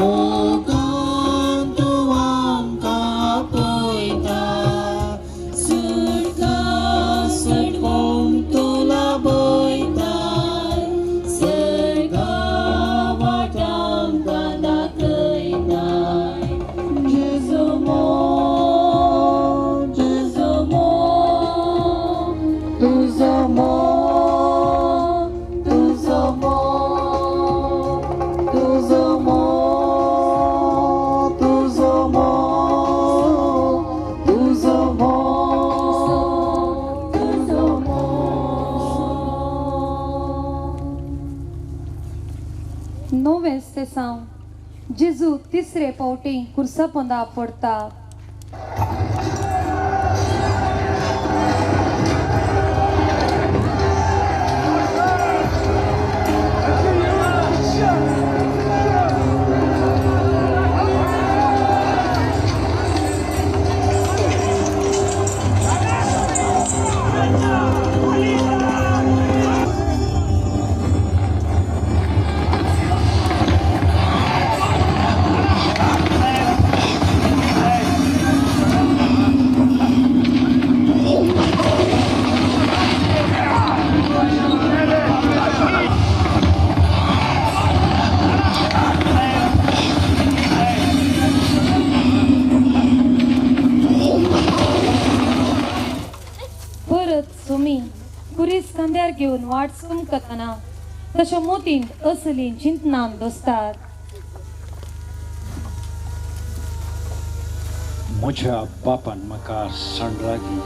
मोगान तूं आमकां आपयता सुटका सोडवंक तूं लाभयता सर्गा वाट आमकां दाखयता जेजू मोग जेजू मोग तुजो मोग तुजो मोग तुजो मोग तुजो मोग तुजो मोग तुजो मोग. नवें सेसांव. जेजू तिसरे पावटी कुर्सा पोंदा पडता. परत सुमी कुरीस खांद्यार घेवन वाट चमकतना तशें मोतींत असली चिंतनां दोसतात. म्हज्या बापान म्हाका सांडला गी,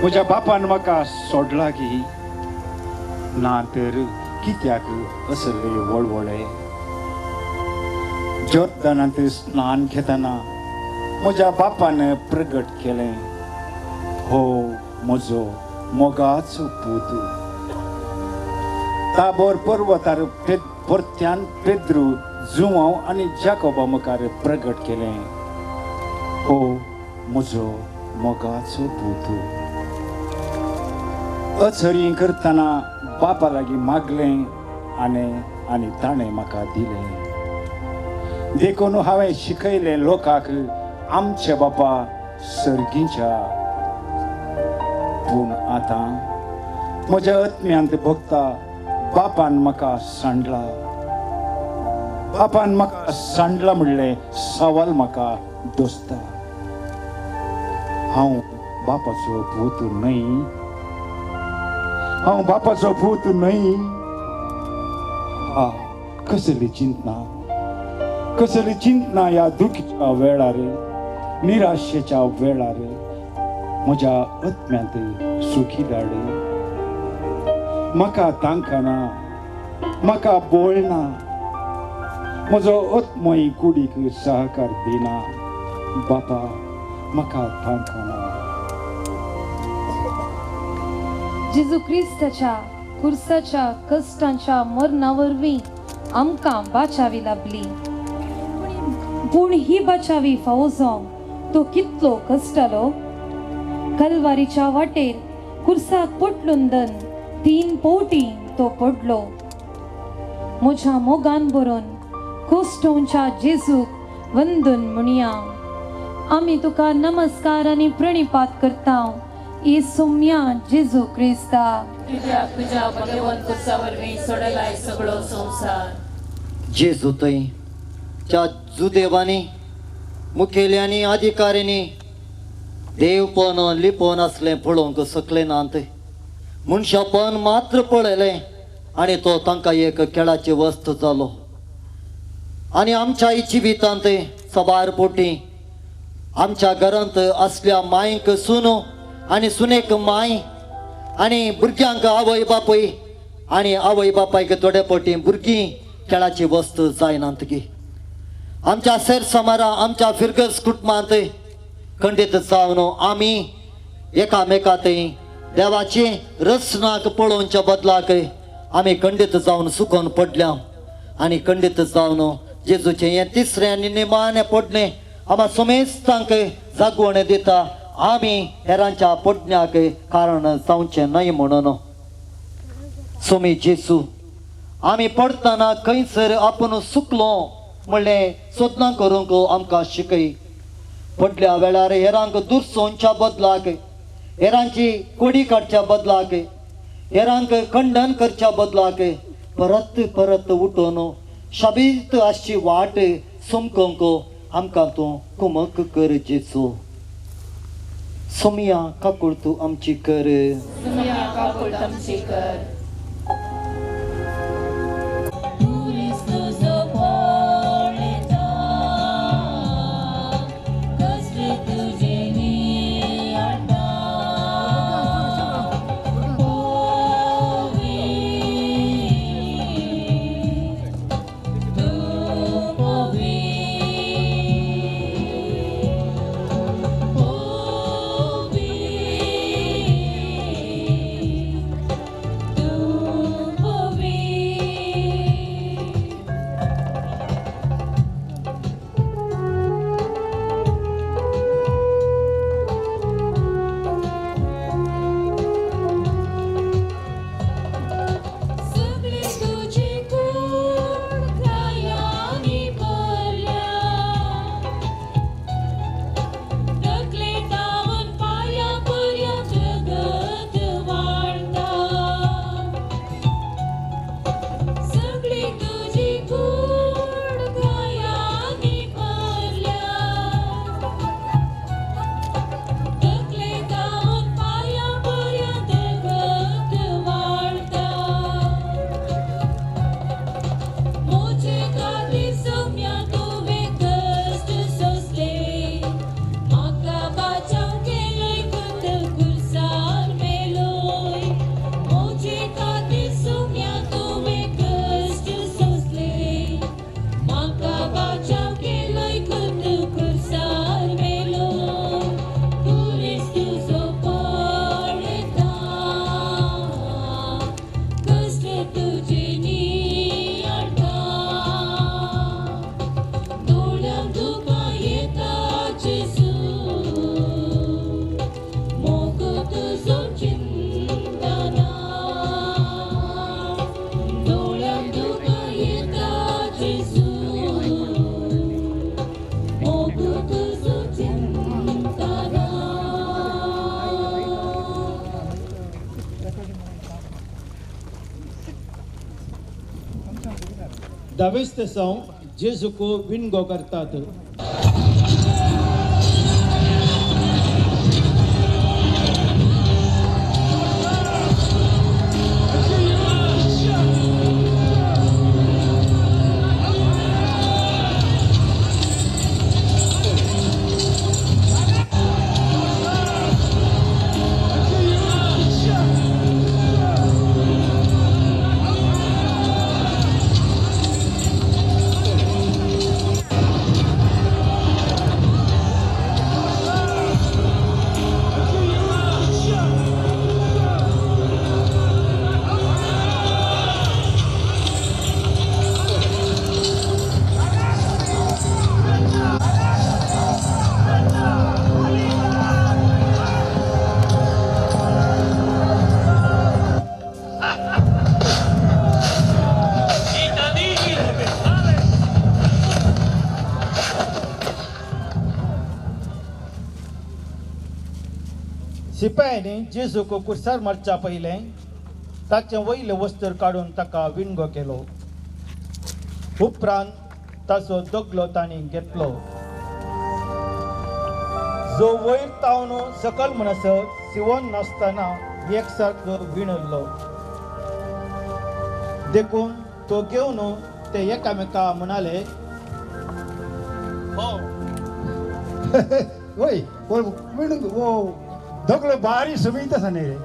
म्हज्या बापान म्हाका सोडला गी, ना तर कित्याक असले वळवळे. जोर्दनांत स्नान घेतना म्हज्या बापान प्रगट केलें, हो म्हजो मोगाचो पूत. ताबोर पर्वतार परत्यान पेद्रू जुवांव आनी जाकोबा मुखार प्रगट केलें, हो म्हजो मोगाचो पूत. अचरी करतना बापा लागीं मागलें आनी आनी ताणें म्हाका दिलें. देखून हांवें शिकयलें लोकांक आमचे बापा सर्गीच्या. पूण आतां म्हज्या आत्म्यांत भोगता बापान म्हाका सांडला, बापान म्हाका सांडला म्हणलें सवाल म्हाका दोसता. हांव बापाचो पूत न्हय, हांव बापाचो पूत न्हय. आ कसली चिंतना, कसली चिंतना ह्या दुखीच्या वेळार, निराशेच्या वेळार म्हज्या आत्म्यांत सुखी धाड. म्हाका तांकां ना, म्हाका बोळ ना, म्हजो आत्मय कुडीक सहकार दिना. बापा म्हाका तांकां ना. जेजू क्रिस्ताच्या कुर्साच्या कश्टांच्या मरणा वरवीं आमकां बाचावी लाभली. पूण ही बाचावी फावो जावंक तो कितलो कश्टालो. कलवारीच्या वाटेर कुर्साक पोटलून दन 3 पवटी तो पडलो. म्हज्या मोगान बरोवन कोस्टोवच्या जेजूक वंदन म्हणया. आमी तुका नमस्कार आनी प्रणिपात करता येसुम्या जेजू क्रिस्ता. कित्याक तुज्या भगवंत कुर्सा वरवीं सोडलाय सगळो संवसार. जेजू थंय त्या जुदेवांनी मुखेल्यांनी अधिकाऱ्यांनी देवपण लिपोवन आसलें पळोवंक शकले नात. मनशापण मात्र पळयलें आनी तो तांकां एक खेळाची वस्त जालो. आनी आमच्या जिवितांत सबार पोटी आमच्या घरांत आसल्या मांयक सुनो आनी सुनेक मांय आनी भुरग्यांक आवय बापूय आनी आवय बापायक थोडे पोटी भुरगीं खेळाची वस्त जायनात गी. आमच्या सेर समारा आमच्या फिरगस कुटुंबांत खंडीत जावन आमी एकामेकांत देवाची रचनाक पळोवच्या बदलाक आमी खंडीत जावन सुकोवन पडल्या. आनी खंडीत जावन जेजूचें हें तिसरें आनी निमाणें पडणें आमकां समेस्तांक जागवण दिता. आमी हेरांच्या पडण्याक कारण जावचें न्हय म्हणून. सोमी जेजू आमी पडटना खंयसर आपूण चुकलो म्हणलें सोदना करूंक आमकां शिकय. पडल्या वेळार हेरांक दुरसोवच्या बदलाक, हेरांची कोडी काडच्या बदलाक, हेरांक खंडन करच्या बदलाक परत परत उठून शाबीत आसची वाट समकोंक आमकां तूं कुमक कर जेजू. सोमया काकूळ तूं आमची कर. सोमया काकूळ आमची कर. दावेस्तेसांव जेजूक विणगो करतात. शिपायांनी जेजूक कुर्सार मारच्या पयलें ताचें वयलें वस्त्र काडून ताका विणगो केलो. उपरांत ताचो दगलो तांणी घेतलो, जो वयर तावन सकल म्हणसर शिवोन नासतना एकसारको विणल्लो. देखून तो घेवन ते एकामेका म्हणाले, वय विणूंक दगलो बारी सुमीत आसा न्ही रे.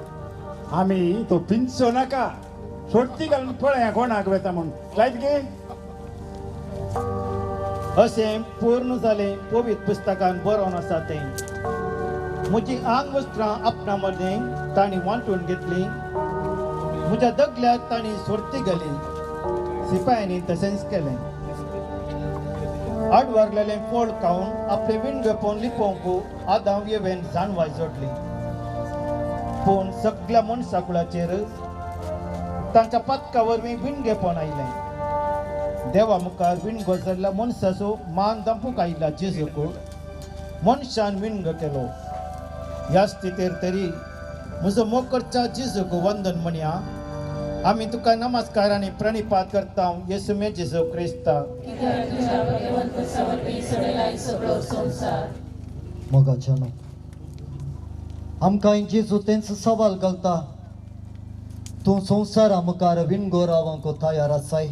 आमी तो पिंचो नाका, सोडती घालून पळया कोणाक वेता म्हूण जायत गे. अशें पूर्ण जालें पवित्र पुस्तकान बरोवन आसा तें. म्हजी आंग वस्त्रां आपणा मदें तांणी वांटून घेतलीं, म्हज्या दगल्याक तांणी सोडती घाली. शिपायांनी तशेंच केलें. आडवारलेलें फळ खावन आपले विणगेपण लिपोवंक आदांव येवेन जाणवाय जोडली. पूण सगळ्या मनशाकुळाचेर तांच्या पदका वरवीं विणगेपण आयलें. देवा मुखार विणगो जाल्ल्या मनशाचो मान दांपूंक आयिल्ल्या जेजूक मनशान विणगो केलो. ह्या स्थितीर तरी म्हजो मोग करच्या जेजूक वंदन म्हणया. आमी तुका नमस्कार आनी प्रणिपात करता येसू मे जेजू क्रिस्ता. मोगाच्यानो, आमकां जेजू तेंच सवाल घालता, तूं संवसारा मुखार विणगो रावंक तयार आसाय?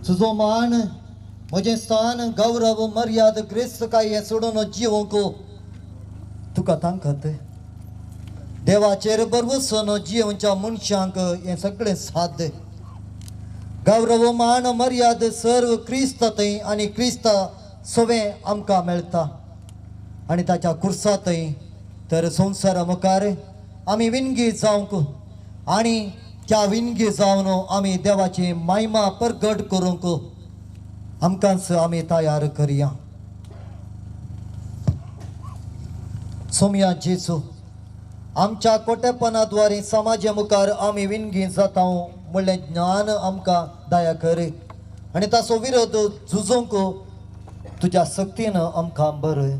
तुजो मान, म्हजें स्थान, गौरव, मर्याद, ग्रेस्तकाय हें सोडून जिवंक तुका तांकत? देवाचेर भरवसोन जिवच्या मनशांक हें सगळें साध्य. गौरव, मान, मर्याद सर्व क्रिस्त थंय आनी क्रिस्ता सवें आमकां मेळटा आनी ताच्या कुर्सा थंय. तर संवसारा मुखार आमी विणगी जावंक आनी त्या विणगी जावन आमी देवाची महिमा प्रगट करूंक आमकांच आमी तयार करया. सोमया जेजू, आमच्या कोटेपणाद्वारे समाजा मुखार आमी विणगी जाता म्हणलें ज्ञान आमकां दया कर आनी ताचो विरोध झुजूंक तुज्या शक्तीन आमकां बरय.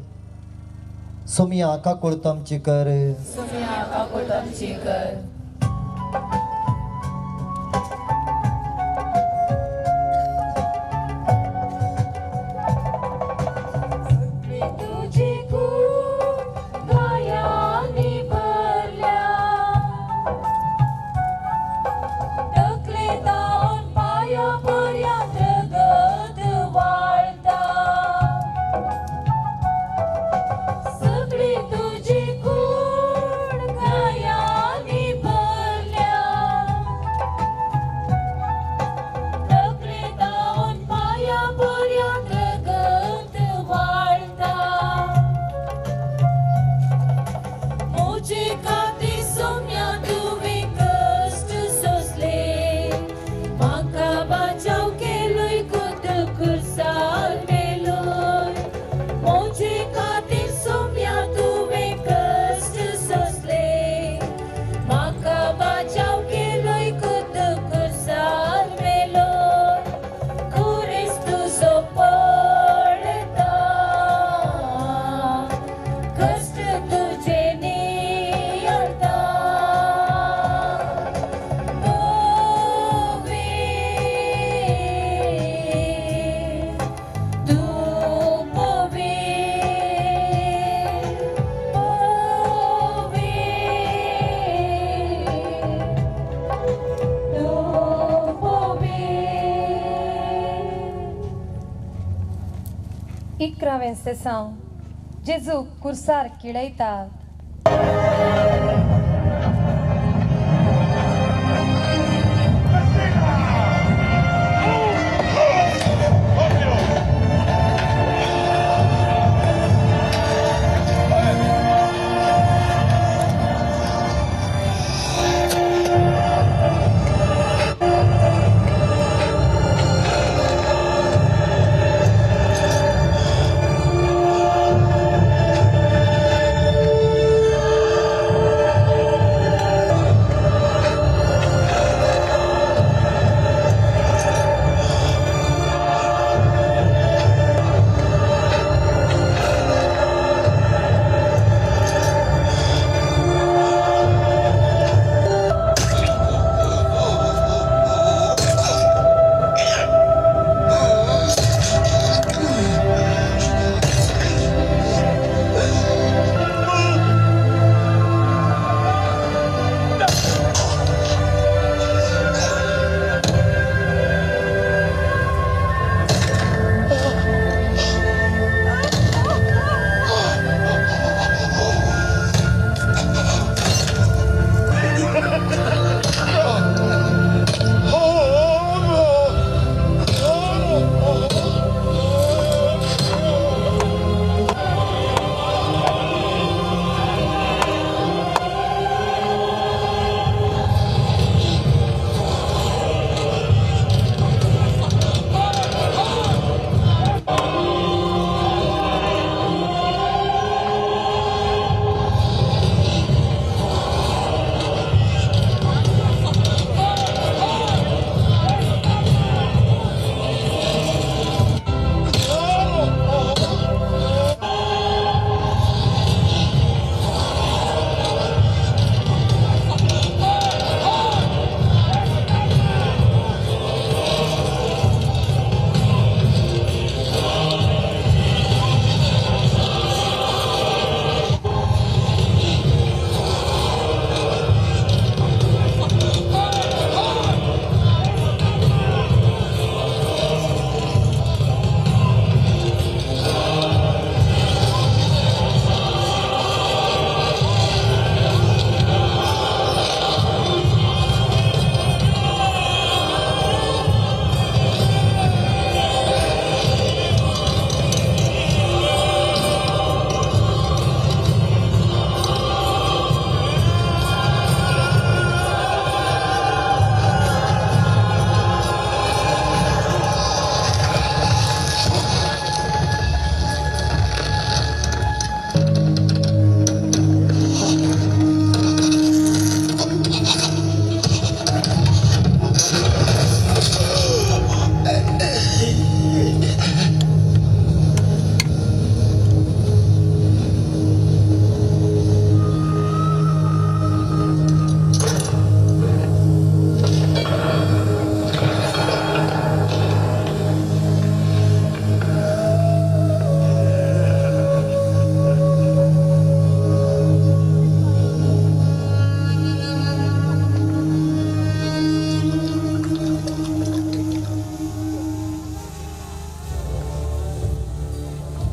सोमया काकुळट आमची कर. सोमया काकुळट आमची कर. इकरावें सेसांव. जेजू कुर्सार किळयतात.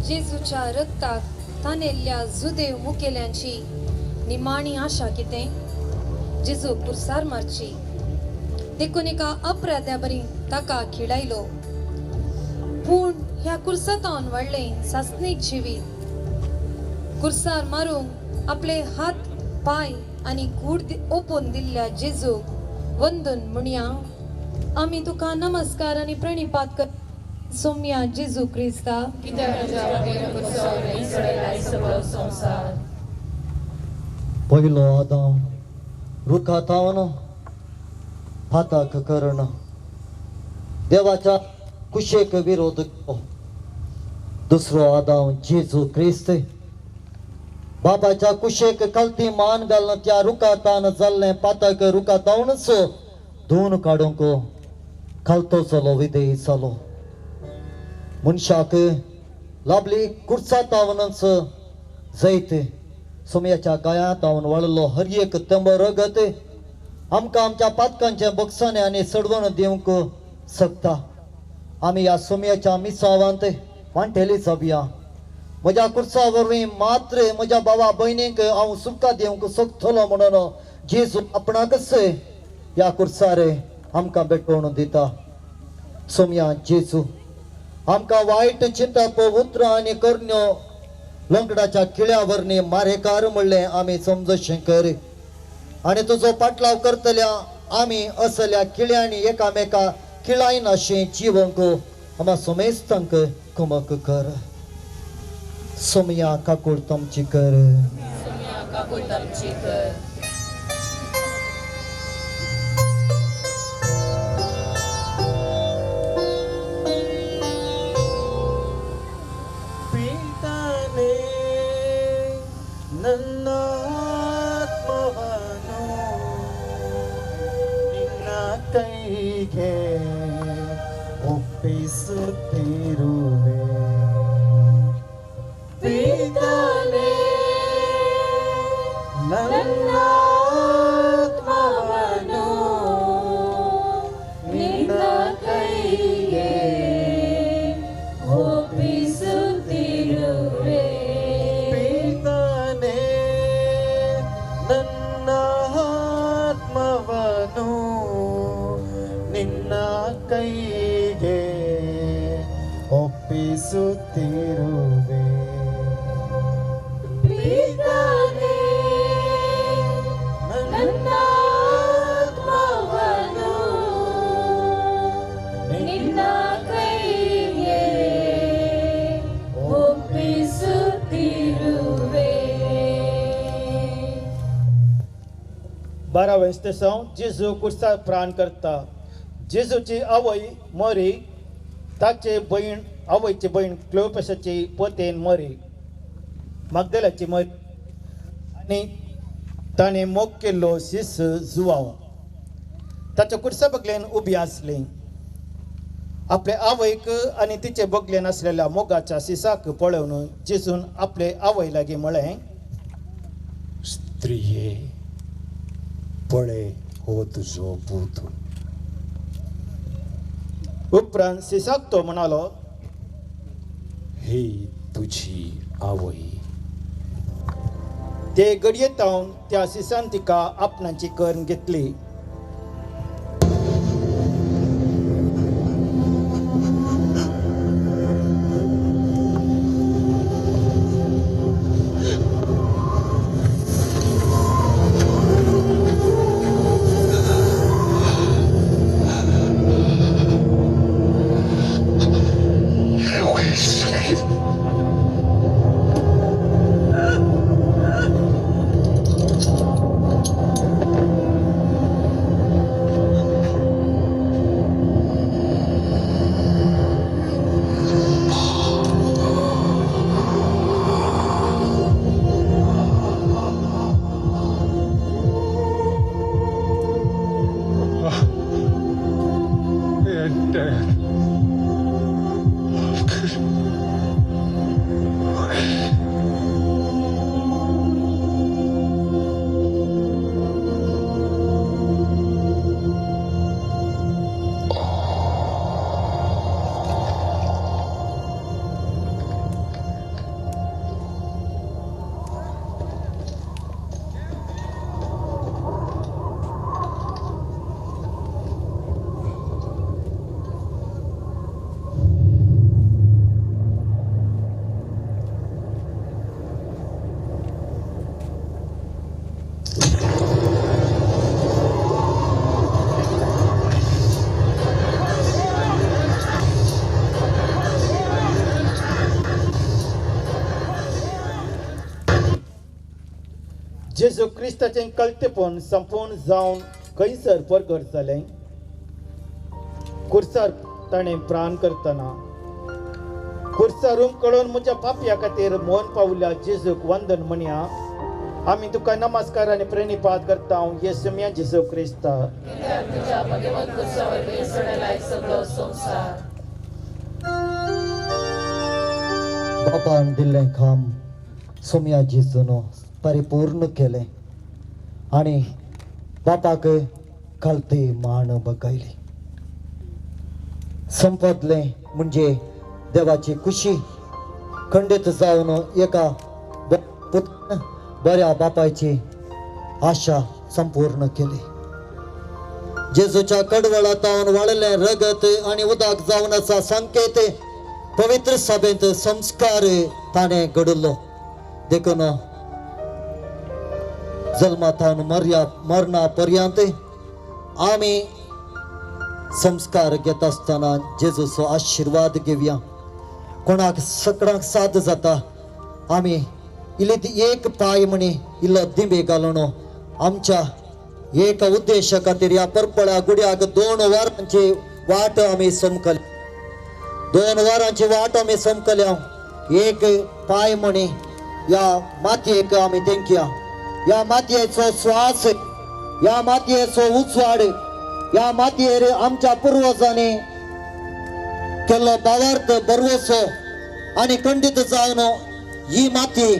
जेजूच्या रक्ताक तानेल्ल्या जुदेव मुखेल्यांची निमाणी आशा कितें? जेजू कुर्सार मारची देखून एका अपराध्या बरी ताका खिळायलो. पूण ह्या कुर्सातावन वाडलें सासणीक जिवीत. कुर्सार मारूंक आपले हात पांय आनी कूड ओपून दिल्ल्या जेजूक वंदन म्हणया. आमी तुका नमस्कार आनी प्रणिपात कर सोम्या जेजू क्रिस्ता. पयलो आदाम रुखा थावन फाताक करण देवाच्या कुशेक विरोध. दुसरो आदाम जेजू क्रिस्त बाबाच्या कुशेक कलती मान घालून त्या रुखातान जाल्लें पातक रुखातावनच धुवन काडूंक खालतो चलो विधेयी जालो. मनशाक लाभली कुर्सातावनच जैत सोमयाच्या गायांत वाळलो हर एक तेंबो रगत आमकां आमच्या पातकांचे बक्षाने आनी सडवण दिवंक शकता. आमी ह्या सोमयाच्या मिसावांत वांटेली जावया. म्हज्या कुर्सा वरवीं मात्र म्हज्या भावा भयणींक हांव सुटका दिवंक शकतलो म्हणून जेजू आपणाकच ह्या कुर्सार आमकां भेटवण दिता. सोमया जेजू आमकां वायट चिंतप उतरां आनी करण्यो लंकडाच्या किळ्या वरवीं मारेकार म्हणलें आमी समजशें कर आनी तुजो पाटलाव करतल्या आमी असल्या किळ्यांनी एकामेका किळायनाशें जिवंक आमा सोमेस्तांक कुमक कर. सोमया काकूळ तमची कर. सोमया काकूळ तमची कर. पिताने ನನ್ನಾತ್ಮವನ್ನು ನಿನ್ನ ಕೈಗೆ ಒಪ್ಪಿಸುತ್ತಿರುವೆ. ಪಿತಾನೇ ನನ್ನಾತ್ಮವನ್ನು ನಿನ್ನ ಕೈಗೆ ಒಪ್ಪಿಸುತ್ತಿರುವೆ. ಪಿತಾನೇ ನನ್ನ ಆತ್ಮವನ್ನು ನಿನ್ನ ಕೈಗೆ ಒಪ್ಪಿಸುತ್ತಿರುವೆ. ಪಿತಾನೇ ನನ್ನ ಆತ್ಮವನ್ನು ನಿನ್ನ ಕೈಗೆ ಒಪ್ಪಿಸುತ್ತಿರುವೆ. बारावें स्तेसांव जेजू कुर्सार प्राण करता. जेजूची आवय मरी, ताचे भयण आवयची भयण क्लोपसाची पोतेन मरी, मागदेलाची मरी आनी ताणें मोग केल्लो शिस जुवांव ताच्या कुर्सा बगलेन उबी आसली. आपले आवयक आनी तिचे बगलेन आसलेल्या मोगाच्या शिसाक पळोवन जेजून आपले आवय लागीं म्हळें, स्त्रिये पळे हो तुजो पूत. उपरांत शिसाक तो म्हणालो, ही तुजी आवय. ते घडयेतावन त्या शिसान तिका आपणाची करून घेतली. Dad. जेजू क्रिस्ताचें कळतेपण संपूर्ण जावन खंयसर परगट जालें? कुर्सार ताणें प्राण करतना कुर्सार उमकळून म्हज्या पापया खातीर मोन पावल्या जेजूक वंदन म्हणया. आमी तुका नमस्कार आनी प्रणिपात करता येसम्या जेजू क्रिस्ता. बापान दिल्लें काम सोम्या जेजून परिपूर्ण केलें आनी बापाक खालती मान बगायली. संपदलें म्हणजे देवाची खुशी खंडीत जावन एका बऱ्या बापायची आशा संपूर्ण केली. जेजूच्या कडवळा तावन वाळिल्लें रगत आनी उदक जावन आसा संकेत पवित्र सभेंत संस्कार ताणें घडलो. देखून जल्मा थावन मरणा पर्यंत आमी संस्कार घेता आसतना जेजूचो आशिर्वाद घेवया. कोणाक सगळ्यांक साद जाता आमी इल्ली एक पांय म्हणी इल्लो दिंबे घालून आमच्या एका उद्देशा खातीर ह्या परपळ्या गुड्याक 2 वरांची वाट आमी समकली. 2 वरांची वाट आमी समकल्या. एक पांय म्हणी ह्या मातयेक आमी तेंकया. ह्या मातयेचो श्वास, ह्या मातयेचो उजवाड, ह्या मातयेर आमच्या पुर्वजांनी केल्लो भावार्थ बरवसो आनी खंडीत जावन ही माती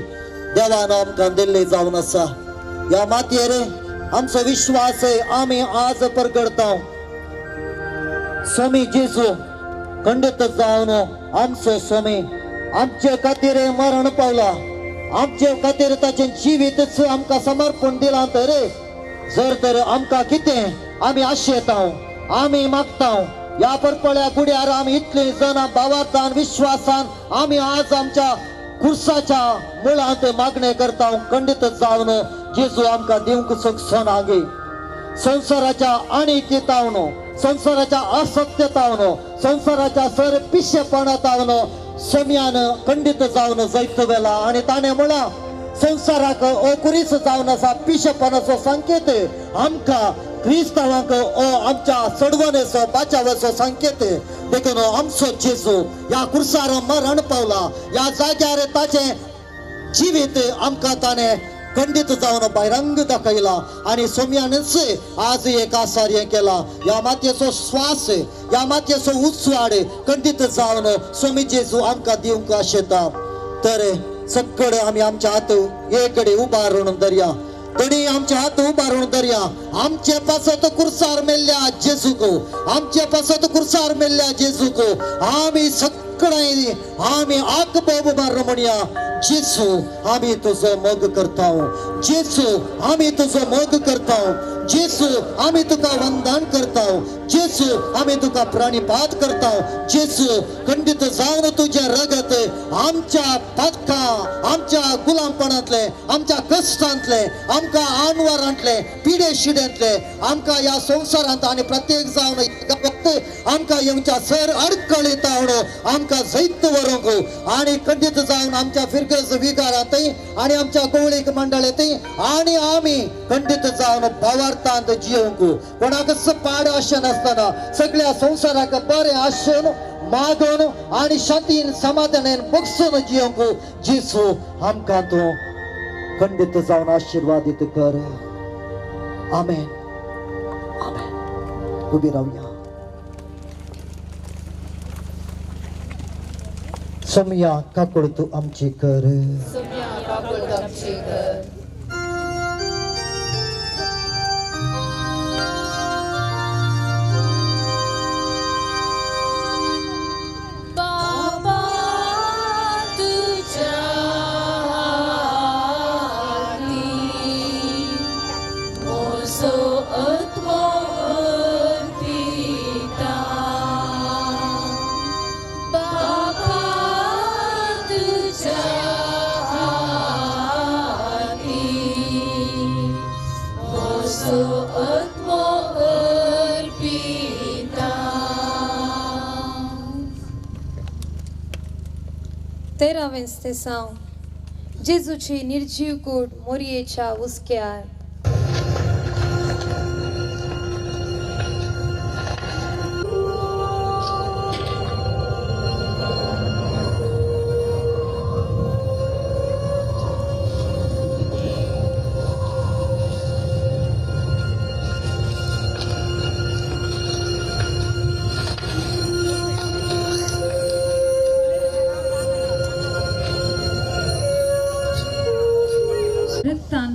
देवान आमकां दिल्ली जावन आसा. ह्या मातयेर आमचो विश्वास आमी आज परगडता. स्वामी जेजू खंडीत जावन आमचो स्वामी आमचे खातीर मरण पावला. आमचे खातीर ताचें जिवीतच आमकां समर्पण दिलां तर जर तर आमकां कितें आमी आशेता, आमी मागता. ह्या परपळ्या गुड्यार आमी इतली जाणां भावार्थान विश्वासान आमी आज आमच्या कुर्साच्या मुळांत मागणें करता. खंडीत जावन जेजू आमकां दिवंक शकचो ना गे. संवसाराच्या अनित्यतावन, संवसाराच्या असत्यतावन, संवसाराच्या सर पिशेपणातावन सम्यान खंडीत जावन जैत वेला आनी ताणें म्हळां संवसाराक ओ कुरीस जावन आसा पिशेपणाचो संकेत आमकां क्रिस्तांवांक ओ आमच्या चडवणेचो बाचावाचो संकेत. देखून आमचो जेजू ह्या कुर्सार मरण पावला. ह्या जाग्यार ताचें जिवीत आमकां ताणें खंडीत जावन बहिरंग दाखयला आनी सोम्यानच आज एक आसार हें केला. ह्या मातयेचो श्वास, ह्या मातयेचो उजवाड खंडीत जावन स्वामी जेजू आमकां दिवंक आशेता. तर सगळे आमी आमच्या हात एक कडेन उबारून धरया. तरी आमचे हात उबारून धरया. आमचे पासत कुर्सार मेल्ल्या जेजूक, आमचे पासत कुर्सार मेल्ल्या जेजूक आमी सगळे आमी आक बोब मारून म्हणया, जेजू आमी तुजो मोग करता, जेजू आमी तुजो मोग करता, जेजू आमी तुका वंदन करता, जेजू आमी तुका प्रणिपात करता. जेजू खंडीत जावन तुजें रगत आमच्या पातका, आमच्या गुलामपणांतले, आमच्या कश्टांतले, आमकां आनवारांतले, पिडे शिड्यांतले, आमकां ह्या संवसारांत आनी प्रत्येक जावन आमकां येवच्या सर अडकळी तावन आमकां जैत व्हरूंक आनी खंडीत जावन आमच्या फिरगज विगारांतय आनी आमच्या गवळीक मंडळांतय आनी आमी खंडीत जावन भावार्थांत जियोंक. कोणाकच पाड आशा नासतना सगळ्या संवसाराक बरें आशेन मागून आनी शांतीन समाधानान बगसून जियोंक जेजू आमकां तूं खंडीत जावन आशिर्वादीत कर. आमेन, आमेन. उबी रावया. सोमया काकूळ तूं आमची कर. सोमया काकूळ आमची कर. बाबा तुझ्या हाती म्हजो आत्मो अर्पिता. बाबा तुझ्या हाती म्हजो आत्मो अर्पिता. 13 वेंस्तेसांव जेजूची निर्जीव कूड मोरयेच्या हुस्क्यार.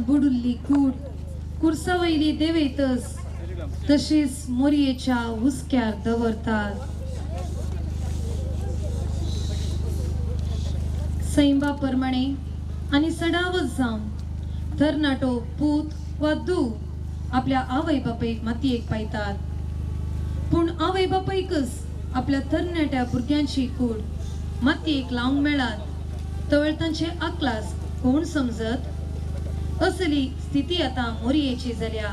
बुडुल्ली कूड कुर्सावयली देवयतस तशीच मोरयेच्या हुस्क्यार दवरतात. सैंबा प्रमाणे आनी सडावत जावन तरणाटो पूत वा दू आपल्या आवय बापायक मातयेक पायतात, पूण आवय बापायकच आपल्या तरणाट्या भुरग्यांची कूड मातयेक लावंक मेळात तवळ तांचे आकलास कोण समजत? असली स्थिती आतां मोरयेची जाल्या.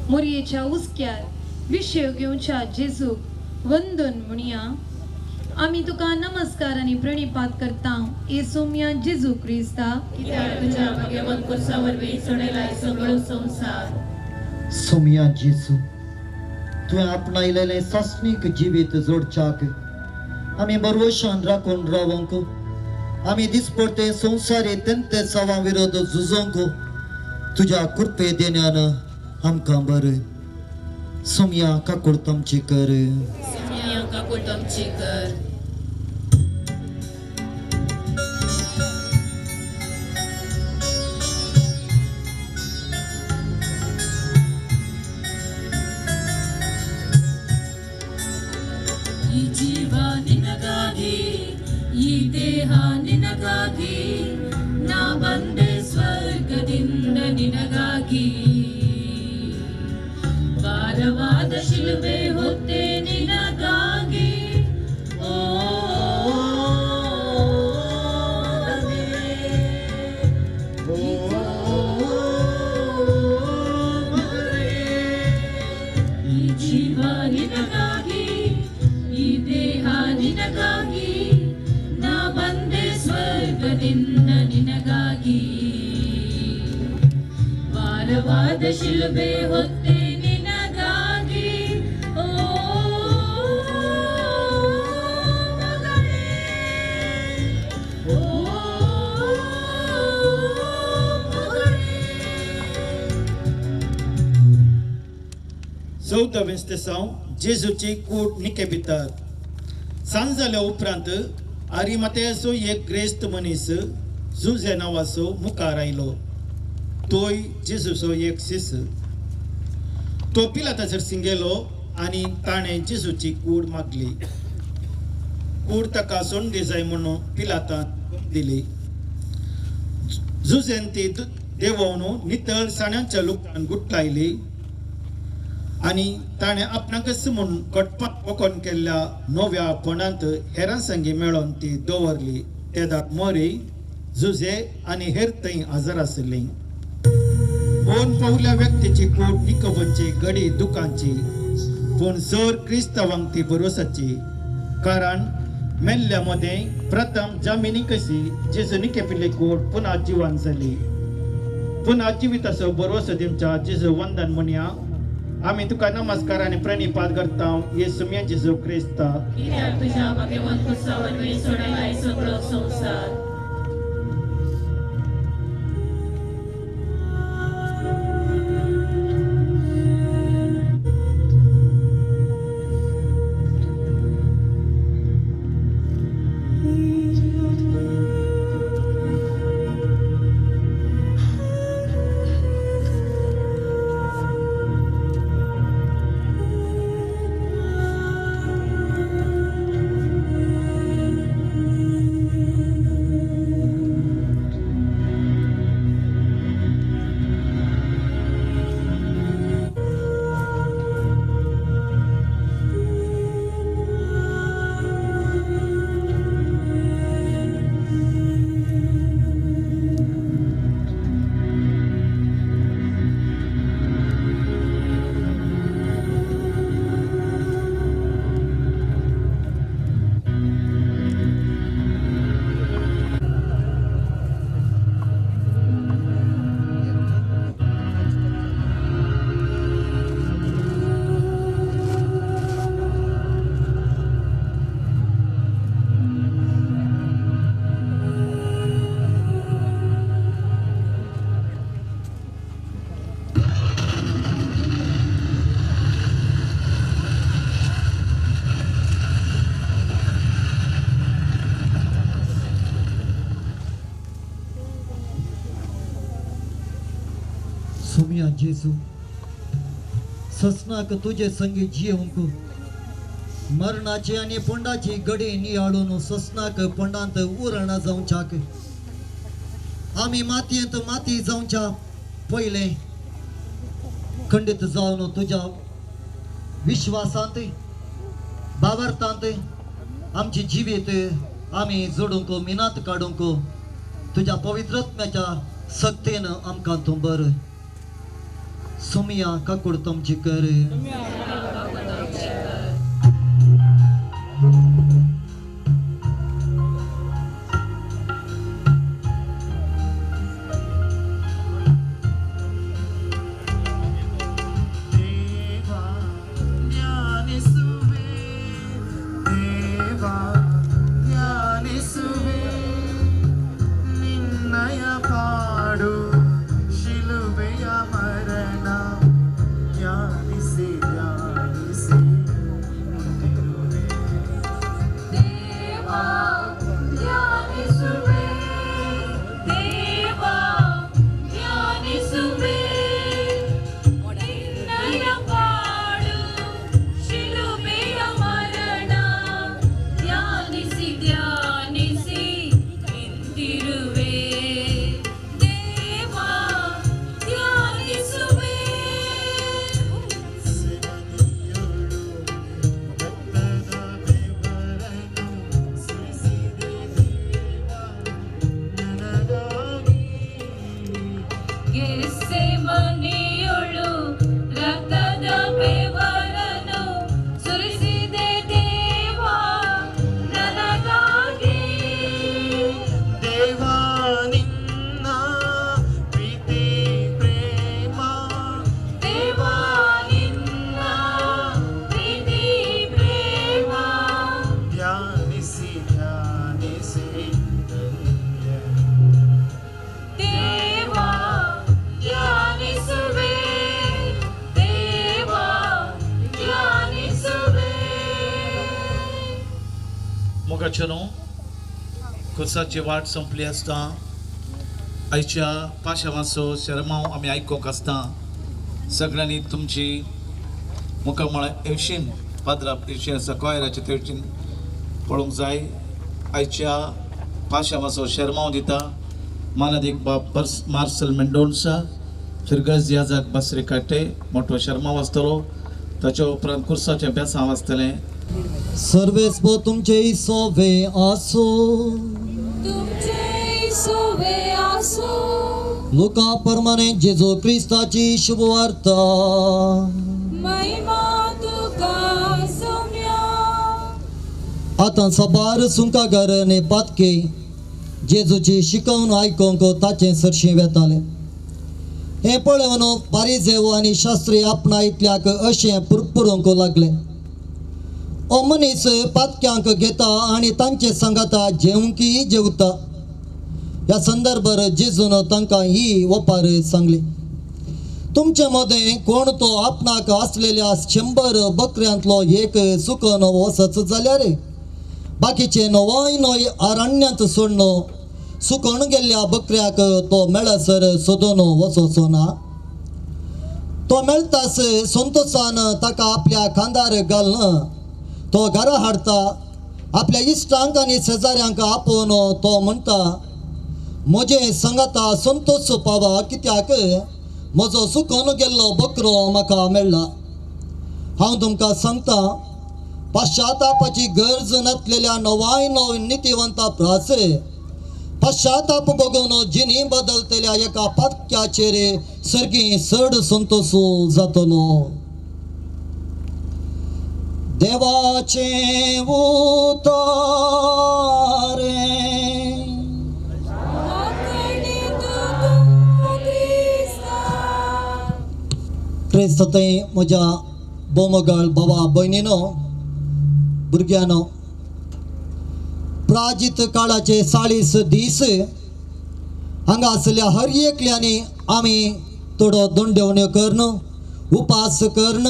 मोरयेच्या हुस्क्यार विशेव घेवच्या जेजूक वंदन म्हणया. आमी तुका नमस्कार आनी प्रणिपात करता येसुम्या जेजू क्रिस्ता, कित्याक तुज्या भाग्यवंत कुर्सा वरवीं सोडयलाय सगळो संवसार. सोम्या जेजू, तुवें आपणायलेलें सासणीक जिवीत जोडच्याक आमी बरवशान राखून रावंक, आमी दिसपडते संवसारी तेंते सावां विरोध झुजोंक तुज्या कृपे देण्यान आमकां बरें. सोम्या काकूळ आमची कर. सोम्या काकूळ आमची कर. ಈ ಜೀವ ನಿನಗಾಗಿ, ಈ ದೇಹ ನಿನಗಾಗಿ, ನಾ ಬಂದೆ ಸ್ವರ್ಗದಿಂದ ನಿನಗಾಗಿ. ಭಾರವಾದ ಶಿಲುಬೆ ಹೊತ್ತೆ ನಿನಗಾಗಿ. ಓ ಈ ಜೀವ ನಿನಗಾಗಿ, ಈ ದೇಹ ನಿನಗಾಗಿ, ನಾ ಬಂದೆ ಸ್ವರ್ಗದಿಂದ ನಿನಗಾಗಿ. ಭಾರವಾದ ಶಿಲುಬೆ ಹೊತ್ತೆ ನಿನಗಾಗಿ. ಓ ಮಗನೇ, ಓ ಮಗನೇ. चवदा तेसांव जेजूची कूड निके भितर. सांज जाल्या उपरांत आरिमातेयाचो एक ग्रेस्त मनीस जुझे नांवाचो मुखार आयलो. तोय जेजूचो एक शिस. तो पिलाताचेर गेलो आनी ताणें जेजूची कूड मागली. कूड ताका सोंडी जाय म्हणून पिलातान दिली. जुझेन ती देंवोवन नितळ साण्याच्या लुगटान गुठलायली आनी ताणें आपणाकच म्हूण कटपाक कोकण केल्ल्या नव्या फोंडांत हेरां संगी मेळोन ती दवरली. तेदाक मोरी, जुझे आनी हेर थंय हजर आशिल्ली. कोण पावल्या व्यक्तीची कूड निकवची गडी दुकांची, पूण सर क्रिस्तांवांक ती भरोसाची. कारण मेल्ल्या मदें प्रथम जामिनी कशी जेजू निकेपिल्ली कूड पुन्हा जिवन जाली. पुन्हा जिविताचो भरोसो दिवच्या जेजू वंदन म्हणया. आमी तुका नमस्कार आनी प्रणिपात करता येसुम्या जेजू क्रिस्ता, कित्याक तुज्या भाग्यवंत कुर्सा वरवीं सोडयलाय सगळो संवसार. सोम्या जेजू ससनाक तुजे संगी जियोंक मरणाची आनी पोंडाची गडी नियाळून ससनाक पोंडांत उरणा जावच्याक आमी मातयेंत माती जावच्या पयलें खंडीत जावन तुज्या विश्वासांत भावार्थांत आमची जिवीत आमी जोडूंक मिनात काडूंक तुज्या पवित्रत्म्याच्या सक्तेन आमकां तूं बर सोमिया काकूड तुमची कर. खुर्साची वाट संपली आसता आयच्या पाशावाचो शरमाव आमी आयकूंक आसता. सगळ्यांनी तुमची मुखामळा हेवशीन पाद्रा हेवशीन आसा कोयराचे तेवशीन पळोवंक जाय. आयच्या पाशावाचो शरमाव दिता मानादीक बाब मार्सल मेंडोन्सा फिरगज याजाक बासरी काटे मोठो शरमाव आसतलो. ताच्या उपरांत खुर्साचें बेसांव आसतलें. सर्वेस्पो तुमचे सोवे आसो तुमचे सोवे आसो. लुका परमाने जेजू क्रिस्ताची शुभवार्ता. महिमा तुका सोम्या. आतां साबार सुंकागर ने पातके जेजूची शिकवण आयकूंक ताचे सरशी वेताले. हें पळोवन पारिजेव आनी शास्त्री आपणा इतल्याक अशें पुरपुरूंक लागले, ओ मनीस पातक्यांक घेता आनी तांचे सांगाता जेवंकी जेवता. ह्या संदर्भार जेजून तांकां ही ओपार सांगली, तुमचे मदें कोण तो आपणाक आसलेल्या 100 बकऱ्यांतलो एक चुकून वचत जाल्यार बाकीचे 99 अरण्यांत सोडून सुकून गेल्ल्या बकऱ्याक तो मेळसर सोदून वचचो ना. तो मेळटास संतोषान ताका आपल्या खांदार घालून तो घरा हाडटा. आपल्या इश्टांक आनी शेजाऱ्यांक आपोवन तो म्हणटा, म्हजें सांगाता संतोष पावा कित्याक म्हजो सुकून गेल्लो बकरो म्हाका मेळ्ळा. हांव तुमकां सांगता, पश्चातापाची गरज नासलेल्या 99 नितीवंता प्रास पश्चाताप बगून जिणी बदलतल्या एका पातक्याचेर सर्गी चड संतोष जातलो. देवाचे उतारे क्रिस्त थंय म्हज्या बोमगाळ बाबा भयणीनो भुरग्यानो प्राजित काळाचे 40 दीस हांगा आसल्या हर एकल्यांनी आमी थोडो दंडेवण्यो करून उपास करून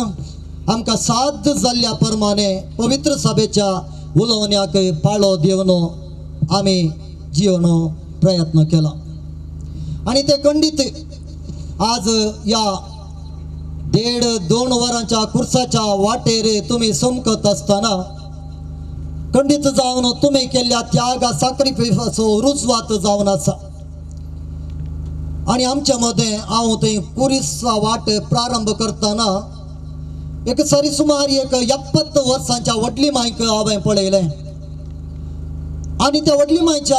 आमकां साध्य जाल्ल्या प्रमाणे पवित्र सभेच्या उलोवण्याक पाळो दिवन आमी जिवन प्रयत्न केला. आनी ते खंडीत आज या 1.5-2 वरांच्या कुर्साच्या वाटेर तुमी समकत आसतना खंडीत जावन तुमी केल्ल्या त्यागा साक्रिफायसाचो रुजवात जावन आसा. आनी आमच्या मदें हांव थंय कुरिसा वाट प्रारंभ करतना एक सरी सुमार एक 70 वर्सांच्या व्हडली मायक हांवें पळयलें आनी त्या व्हडली मायच्या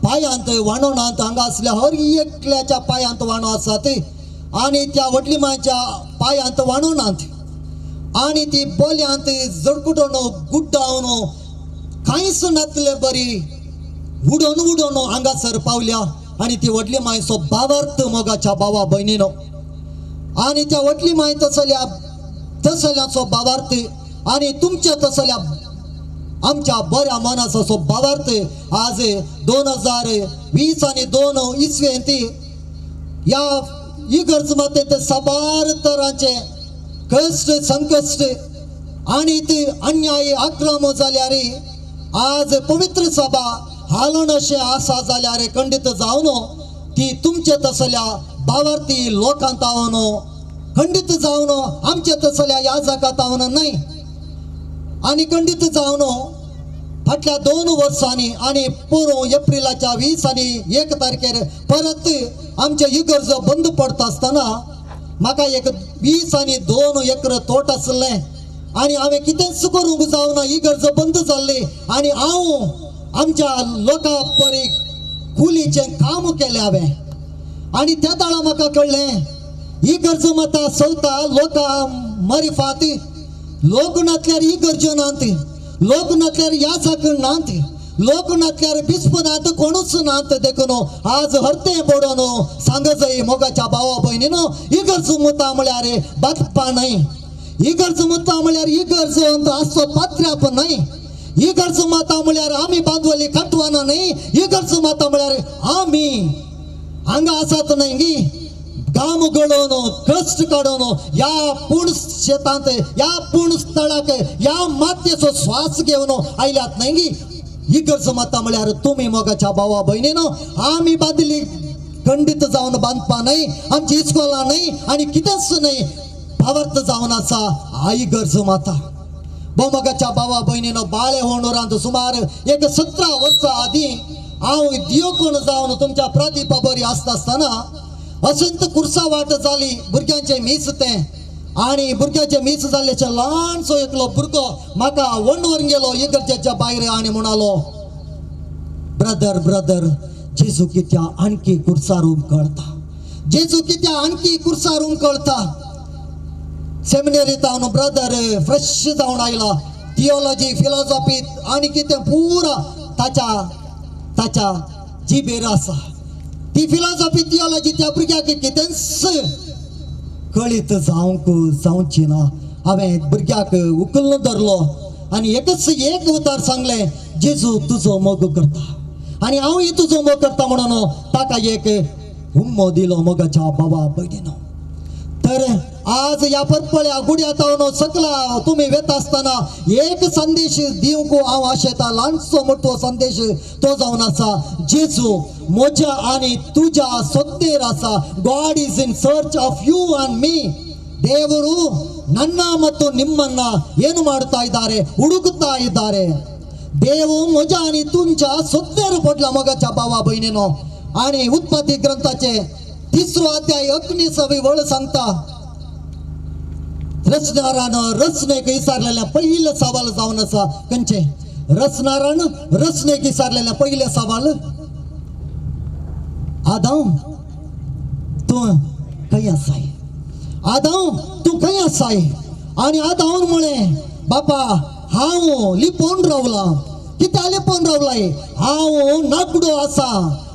पायांत वाणोनांत हांगा आसल्या हर एकल्याच्या पायांत वाणो आसात आनी त्या व्हडली मायच्या पायांत वाणोनांत आनी ती बोल्यांत जडकुटोन गुड्डावन कांयच नातले बरी उडोवन उडोवन हांगासर पावल्या आनी ती व्हडली मायचो बावर्त मोगाच्या भावा भयणीनो आनी त्या व्हडली माय तसल्या तसल्याचो बावार्थ आनी तुमच्या तसल्या आमच्या बऱ्या मनाचो असो बावार्थ आज 2020 आनी 2 इसवेंत ह्या इगर्ज मातेंत साबार तरांचे कश्ट संकश्ट आनी ते अन्याय आक्रमण जाल्यार आज पवित्र सभा हालोण अशें आसा जाल्यार खंडीत जावन ती तुमचे तसल्या बावार्थी लोकांत हांव खंडीत जावन आमचे तसल्या ह्या जगांत हांव न्हय आनी खंडीत जावन फाटल्या 2 वर्सांनी आनी पोरूं एप्रिलाच्या 20 आनी 1 तारखेर परत आमचे इगर्ज बंद पडटा आसतना म्हाका एक 20 आनी 2 एकर तोट आसलें आनी हांवें कितेंच करूंक जावना इगर्ज बंद जाल्ली आनी हांव आमच्या लोकां परी कुलीचें काम केलें हांवें आनी त्या दाळा म्हाका कळ्ळें इगर्ज माता चलता लोकां मरिफात लोक नातल्यार इगर्ज्यो नात, लोक नातल्यार याजक नात, लोक नातल्यार बिस्प नात, कोणूच नात. देखून आज हरतें पडोन सांग जाय मोगाच्या भावा भयणीनो इगर्ज मुता म्हळ्यार बातपा न्हय, इगर्ज मुता म्हळ्यार इगर्ज आसचो पात्र्याप न्हय, इगर्ज माता म्हळ्यार आमी बांदवली काटवाना न्हय, इगर्ज माता म्हळ्यार आमी हांगा आसात न्हय गी घाम गळोवन कश्ट काडून ह्या पूण शेतांत ह्या पूण स्थळाक ह्या मातयेचो श्वास घेवन आयल्यात न्हय गी. इगर्ज माता म्हळ्यार तुमी मोगाच्या भावा भयणीनो आमी बांदिल्ली खंडीत जावन बांदपा न्हय, आमची इस्कोलां न्हय आनी कितेंच न्हय, भावार्थ जावन आसा इगर्ज माता. मोगाच्या भावा भयणीनो बाळे होणोरांत सुमार एक 17 वर्सां आदीं हांव दियोकोण जावन तुमच्या प्रादीपा बरी आसता आसतना असंत कुर्सा वाट जाली भुरग्यांचें मीस तें आनी भुरग्याचें मीस जाल्ल्याचें ल्हानसो एकलो भुरगो म्हाका वणवर गेलो इगर्जेच्या भायर आनी म्हणालो, ब्रदर ब्रदर जेजू कित्या आणखी कुर्सार उमकळता, जेजू कित्या आणखी कुर्सार उमकळता. सेमिनरीत हांव ब्रदर फ्रेश जावन आयला, थियोलॉजी फिलॉसॉफी आनी कितें पुरा ताच्या ताच्या जिबेर आसा. ती फिलॉसॉफी थियोलॉजी त्या भुरग्याक कितेंच कळीत जावंक जावची ना. हांवें भुरग्याक उखलून धरलो आनी एकच एक उतार सांगलें, जेजू तुजो मोग करता आनी हांवूय तुजो मोग करता म्हणून ताका एक उम्मो दिलो मोगाच्या बाबा भयणीनो. तर आज ह्या परपळ्या गुड्या तावन सकला तुमी वेता आसतना एक संदेश दिवंक हांव आशेता, ल्हानसो मोटो संदेश तो जावन आसा, जेजू म्हज्या आनी तुज्या सोद्देर आसा. God is in search of you and me. ದೇವರು ನನ್ನ ಮತ್ತು ನಿಮ್ಮನ್ನ ಏನು ಮಾಡ್ತಾ ಇದ್ದಾರೆ, ಹುಡುಕುತ್ತಾ ಇದ್ದಾರೆ. ದೇವು म्हज्या आनी तुमच्या सोद्देर पडला मोगाच्या भावा भयणीनो. आनी उत्पत्ती ग्रंथाचे 3 अध्याय 19वी वळ सांगता, रचणारान रचनेक विचारलेलें पयलें सवाल जावन आसा. खंयचें? रचणारान रचनेक विचारलेलें पयलें सवाल, आदाम तूं खंय आसाय, आदाम तूं खंय आसाय? आनी आदाम म्हळें, बापा हांव लिपोवन रावलां. कित्याक लिपोवन रावलाय? हांव नागडो आसा.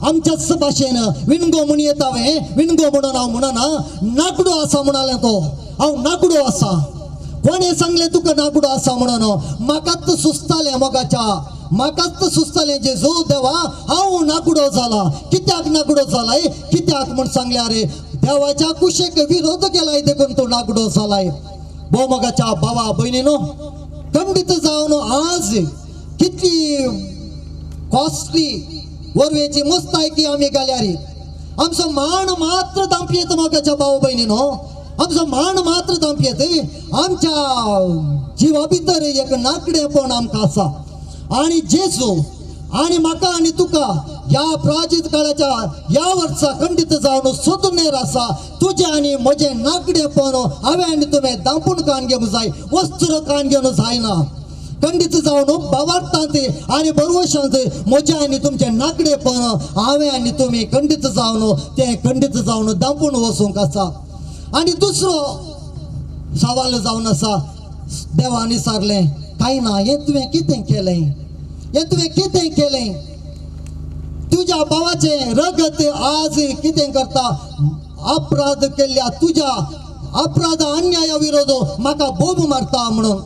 आमच्याच भाशेन विणगो म्हण येता हांवें, विणगो म्हणून हांव म्हणना, नागडो आसा म्हणालें तो, हांव नागडो आसा. कोणें सांगलें तुका नागडो आसा म्हणून? म्हाकाच सुचतालें मोगाच्या, म्हाकाच सुचतालें जेजू देवा हांव नागडो जाला. कित्याक नागडो जालाय? कित्याक म्हण सांगल्यार देवाच्या कुशेक विरोध केलाय देखून तो नागडो जालाय. भोव मोगाच्या भावा भयणीनो खंडीत जावन आज कितली कॉस्टली वरवेची मुस्तायकी आमी घाल्यार आमचो मान मात्र दांपयेत मोगाच्या भाव भयणीनो, आमचो मान मात्र दांपयेत. आमच्या जिवा भितर एक नाकडेपण आमकां आसा. आनी जेजू आनी म्हाका आनी तुका ह्या प्राचीन काळाच्या ह्या वर्सा खंडीत जावन सोदून आसा. तुजें आनी म्हजें नाकडेपण हांवें आनी तुवें दांपून कान घेवंक जाय, वस्त्र कान घेवन जायना. खंडीत जावन भावार्थांत आनी बरवशांत म्हजें आनी तुमचें नाकडेपण हांवें आनी तुमी खंडीत जावन तें खंडीत जावन दांपून वचूंक आसा. आनी दुसरो सवाल जावन आसा, देवान विचारलें कांय ना, हें तुवें कितें केलें, हें तुवें कितें केलें? तुज्या भावाचें रगत आज कितें करता? अपराध केल्ल्या तुज्या अपराध अन्याया विरोध म्हाका बोब मारता म्हणून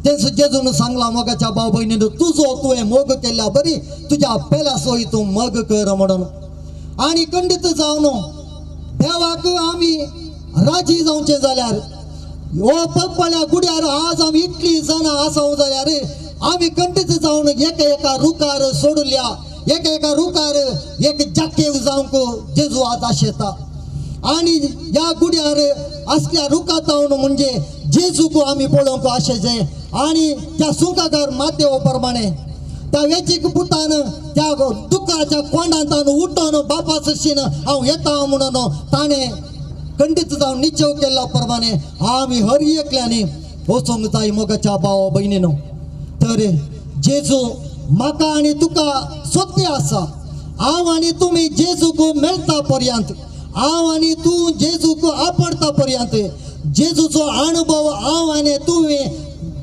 तें जेजून सांगलां मोगाच्या भाव भयणीन, तुजो तुवें मोग केल्ल्या बरी तुज्या पेल्यासोय तूं मोग कर म्हणून. आनी खंडीत जावन देवाक आमी राजी जावचें जाल्यार हो पगपळ्या गुड्यार आज आमी इतली जाणां आसा जाल्यार आमी खंडीत जावन एका एका रुखार सोडल्या, एका एका रुखार एक जाकेव जावंक जेजू आज आशेता. आनी ह्या गुड्यार असल्या रुखा तावन म्हणजे जेजूक आमी पळोवंक आशेचें. आनी त्या सुंकाकार मातेव प्रमाणे त्या वेचीक पुतान त्या दुख्खाच्या कोंडांतान उठोन बापा सशीन हांव येता म्हणून ताणें खंडीत जावन निश्चव केल्ल्या प्रमाणे आमी हर एकल्यांनी वचूंक जाय मोगाच्या भाव भयणीनो. तर जेजू म्हाका आनी तुका सोदते आसा. हांव आनी तुमी जेजूक मेळटा पर्यंत, हांव आनी तूं जेजूक आपडता पर्यंत, जेजूचो अनुभव हांव आनी तुवें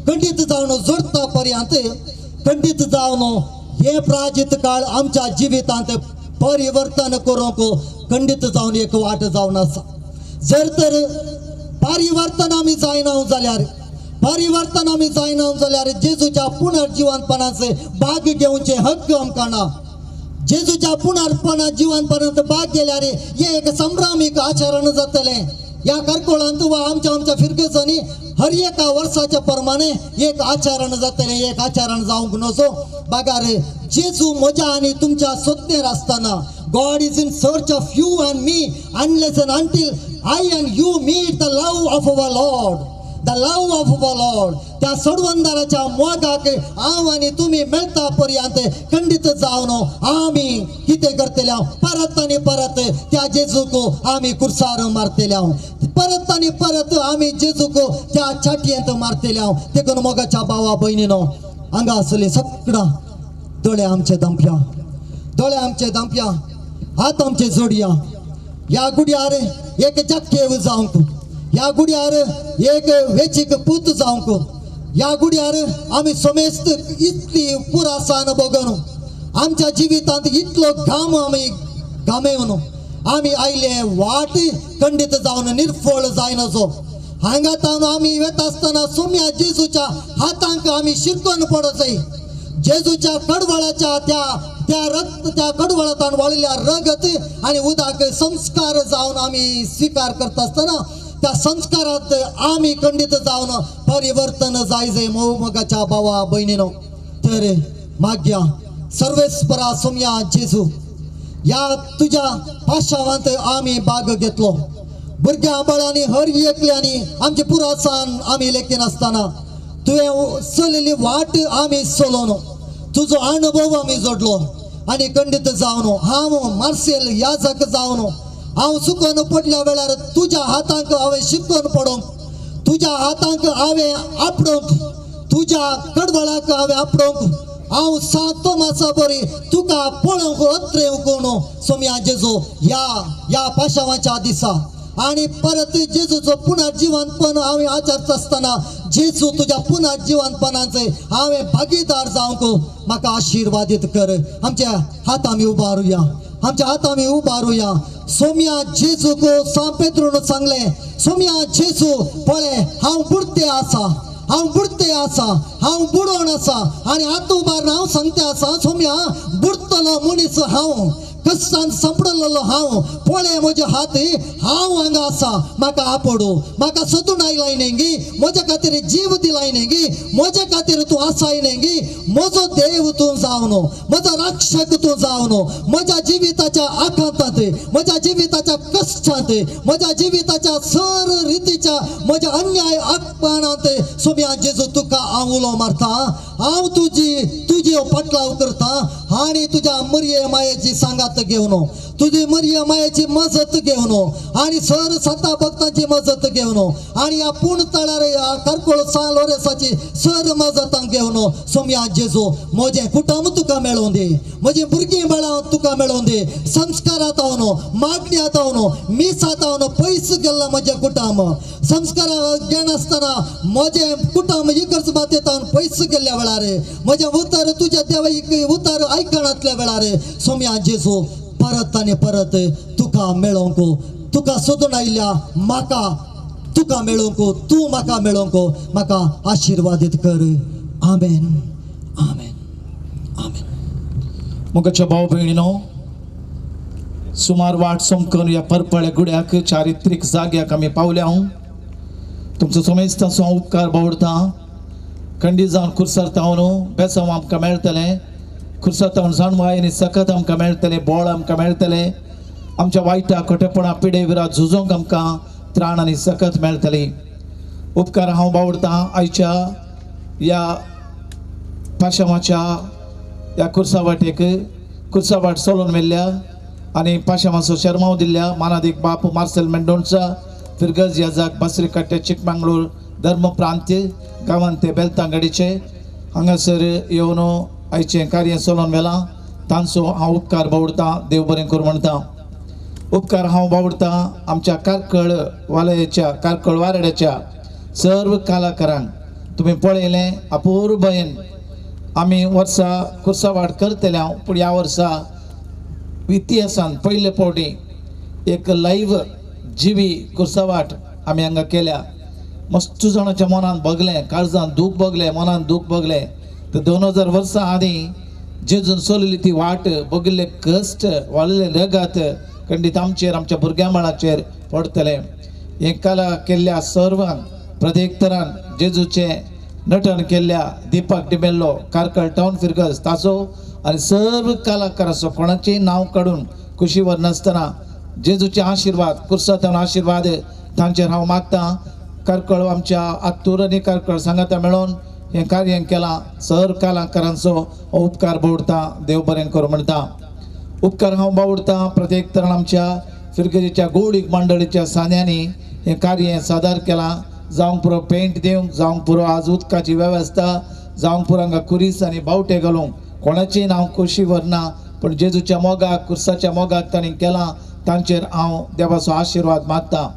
खंडीत जावन जोडता पर्यंत, खंडीत जावन हे प्राचीत काळ आमच्या जिवितांत परिवर्तन करूंक खंडीत जावन एक वाट जावन आसा. जर तर परिवर्तन आमी जायना जाल्यार, परिवर्तन आमी जायना जाल्यार जेजूच्या पुनर्जिवनपणाचे भाग घेवचे हक्क आमकां ना. जेजूच्या पुनर्पणा जिवनपणांत भाग गेल्यार हे एक संभ्रामीक आचरण जातलें. ह्या कारकोळांत वा आमच्या आमच्या फिरगजांनी हर एका वर्साच्या प्रमाणे एक आचरण जातलें, एक आचरण जावंक नजो. बागार जेजू म्हज्या आनी तुमच्या सोदनेर आसतना God is in search of you and me unless and until I and you meet the love of our Lord, the love of our Lord. त्या सोडवंदाराच्या मोगाक हांव आनी तुमी मेळटा पर्यंत खंडीत जावन आमी कितें करतले? परत आनी परत त्या जेजूक आमी कुर्सार मारतले, परत आनी परत आमी जेजूक त्या छाटयेंत मारतले. देखून मोगाच्या भावा भयणीनो, हांगा आसली सगळां दोळे आमचे दांपया, दोळे आमचे दांपया, हात आमचे जोडया. ह्या गुड्यार एक जाकेव जावंक, ह्या गुड्यार एक वेचीक पूत जावंक, ह्या गुड्यार आमी समेस्त इतली पुरासान भोगून आमच्या जिवितांत इतलो घाम आमी घामेवन आमी आयले वाट खंडीत जावन निर्फळ जायनाचो. हांगा तावन आमी वेता आसतना सोम्या जेजूच्या हातांक आमी शिरकोन पडत जाय. जेजूच्या कडवळाच्या त्या त्या रक्त त्या कडवळांत वाळिल्ल्या रगत आनी उदक संस्कार जावन आमी स्विकार करता आसतना त्या संस्कारात आमी खंडीत जावन परिवर्तन जाय जाय मोगाच्या भावा भयणीनो. तर माग्या सर्वेस्परा सोम्या जेजू, ह्या तुज्या पाशावांत आमी भाग घेतलो. भुरग्यां बाळांनी हर एकल्यांनी आमचे पुरासान आमी लेखिनासतना तुवें चलयल्ली वाट आमी चलोवन तुजो अनुभव आमी जोडलो आनी खंडीत जावन हांव मार्सेल याजक जावन हांव चुकोन पडल्या वेळार तुज्या हातांक हांवें शिकोवन पडोवंक, तुज्या हातांक हांवें आपडोवंक, तुज्या कडवळाक हांवें आपडोवंक, हांव सांत तोमासा बरी तुका पळोवंक अत्रेव कोण सोम्या जेजू ह्या ह्या पाशावाच्या दिसा. आनी परत जेजूचो पुनर्जिवनपण हांवें आचरता आसतना जेजू तुज्या पुनर्जिवनपणाचे हांवें भागीदार जावंक म्हाका आशिर्वादीत कर. आमच्या हात आमी उबारुया, आमच्या हात आमी उबारुया. सोम्या जेजूक सांत पेत्रून सांगलें, सोम्या जेजू पळय हांव बुडते आसा, हांव बुडते आसा, हांव बुडोवन आसा आनी हात उबार हांव सांगते आसा सोम्या बुडतलो मनीस हांव. कश्टान सांपडलेलो हांव पळय म्हजे हात हांव हांगा आसा म्हाका आपोडू म्हाका सोदून आयलाय न्ही म्हज्या खातीर जीव दिलाय न्ही म्हज्या खातीर तूं आसाय न्ही म्हजो देव तूं जावन म्हजो रक्षक तूं जावन म्हज्या जिविताच्या आकांतांत म्हज्या जिविताच्या कश्टांत म्हज्या जिविताच्या सर रितीच्या म्हज्या अन्याय अपमानांत सोम्या जेजू तुका हांव उलो मारता हांव तुजी तुजी पटलाव करता आनी तुज्या मरिये मायेची सांगात घेवन तुजी मरिये मायेची मजत घेवन आनी सर संता भक्तांची मजत घेवन आनी ह्या पूण तळार ह्या करकोळ सान लोरेसाची सर मजत घेवन सोम्या जेजू म्हजें कुटुंब तुका मेळोवन दी म्हजी भुरगीं बाळां तुका मेळोवन दी संस्कारांत हांव मागण्यांत हांव मिसांत हांव पयस गेल्लां म्हजें कुटुंब संस्कारा घेनासतना म्हजें कुटुंब इगर्ज मातयेंत हांव पयस गेल्ल्या वेळार म्हजें उतर तुज्या देवा उतर आयकणांतल्या वेळार सोम्या जेजू परत आनी परत तुका मेळोवंक तुका सोदून आयिल्ल्या म्हाका तुका मेळोवंक तूं म्हाका मेळोवंक म्हाका आशिर्वादीत कर. आमेन आमेन आमेन. मोगाच्या भाव भयणीनो, सुमार वाट सोमकून ह्या परपळ्या गुड्याक चारित्रीक जाग्याक आमी पावल्या. हांव तुमचो समेस्तांचो हांव उपकार बावडता. खंडीत जावन खुर्सार तावन बेसांव आमकां मेळटलें, खुर्सार तावन जाणवाय आनी सकत आमकां मेळटलें, बोळ आमकां मेळटलें, आमच्या वायटा खोटेपणा पिडे विरात झुजोंक आमकां त्राण आनी सकत मेळटली. उपकार हांव बावडता आयच्या ह्या पाशामाच्या ह्या खुर्सा वाटेक खुर्सा वाट सोलोवन मेल्ल्या आनी पाशामाचो शर्माव दिल्ल्या मानादीक बाप मार्सेल मेंडोन्सा फिरगज याजाक बासरी कट्टे चिकमंगळूर धर्म प्रांत्य गांवांत ते बेलतांगडीचे हांगासर येवन आयचें कार्य चलोवन व्हेलां तांचो हांव उपकार बावडता. देव बरें करूं म्हणटा. उपकार हांव बावडता आमच्या कारकळ वालयाच्या कारकळ वारड्याच्या सर्व कलाकारांक. तुमी पळयलें अपुरबयेन आमी वर्सा खुर्सावाट करतले हांव, पूण ह्या वर्सा इतिहासान पयले फावटी एक लायव्ह जिवी खुर्सावाट आमी हांगा केल्या. मस्त जाणाच्या मनान भोगलें, काळजान दूख भोगलें, मनान दूख भोगलें. तर 2000 वर्सां आदीं जेजून चलयली ती वाट, भोगिल्ले कश्ट, वाळिल्ले रगत खंडीत आमचेर आमच्या भुरग्यां बाळाचेर पडटलें. हें कला केल्ल्या सर्वांक प्रत्येक तरान जेजूचें नटन केल्ल्या दीपक डिमेल्लो कारकळ टावन फिरगज ताचो आनी सर्व कलाकाराचो कोणाचें नांव काडून खुशीवर नासतना जेजूचे आशिर्वाद कुर्सांतल्यान आशिर्वाद तांचेर हांव मागतां. कारकळ आमच्या आत्तूर आनी कारकळ सांगाता मेळोवन हें कार्य केलां. सर कलाकारांचो उपकार बावडता. देव बरें करूं म्हणटा. उपकार हांव बावडता प्रत्येक तरान आमच्या फिरगजेच्या गोडीक मंडळीच्या सांद्यांनी हें कार्य सादर केलां. जावंक पुरो पेंट दिवंक, जावंक पुरो आज उदकाची वेवस्था, जावंक पुरो हांगा कुरीस आनी बावटे घालूंक कोणाचें नांव खोशी व्हरना, पूण जेजूच्या मोगाक कुर्साच्या मोगाक तांणी केलां तांचेर हांव देवाचो आशिर्वाद मागता.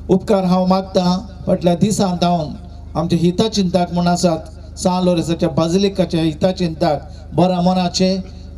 उपकार हांव मागता फाटल्या दिसान धांवन आमच्या हिताचिंताक म्हूण आसात सान लोरेसाच्या बाजिलिकाच्या हिताचिंताक बऱ्या मनाचे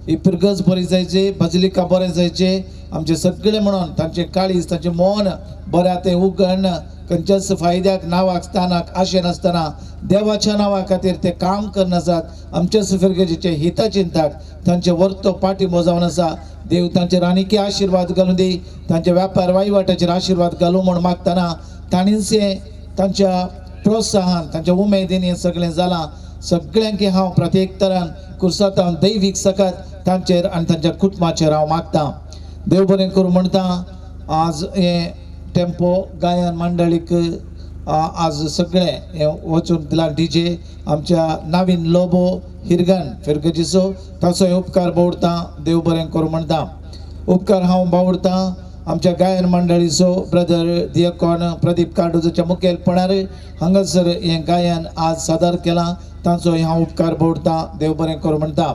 ही फिरगज बरी जायची, बाजिलिका बरें जायचे आमचे सगळे म्हणून तांचे काळीज तांचें मन बऱ्या तें उगण खंयच्याच फायद्याक नांवाक स्थानाक आशे नासतना देवाच्या नांवा खातीर ते काम करनासात. आमच्याच फिरगजेचे हिताचिंताक तांचे वर्तो पाठिंबो जावन आसा. देव तांचेर आनीकय आशिर्वाद घालूं दी, तांच्या व्यापार वहिवाटाचेर आशिर्वाद घालूं म्हूण मागतना ताणीच हें तांच्या प्रोत्साहन तांच्या उमेदीन हें सगळें जालां. सगळ्यांक हांव प्रत्येक तरान कुर्सांत दैवीक सकत तांचेर आनी तांच्या कुटुंबाचेर हांव मागतां. देव बरें करूं म्हणटा. आज हें टेम्पो गायन मंडळीक आज सगळें हें वचून दिलां डीजे आमच्या नवीन लोबो हिरगन फिरगजीचो ताचो उपकार बावडता. देव बरें करूं म्हणटा. उपकार हांव बावडता आमच्या गायन मंडळीचो ब्रदर दियकॉन प्रदीप कार्डोजोच्या मुखेलपणार हांगासर हें गायन आज सादर केलां तांचो हांव उपकार बावडता. देव बरें करूं म्हणटा.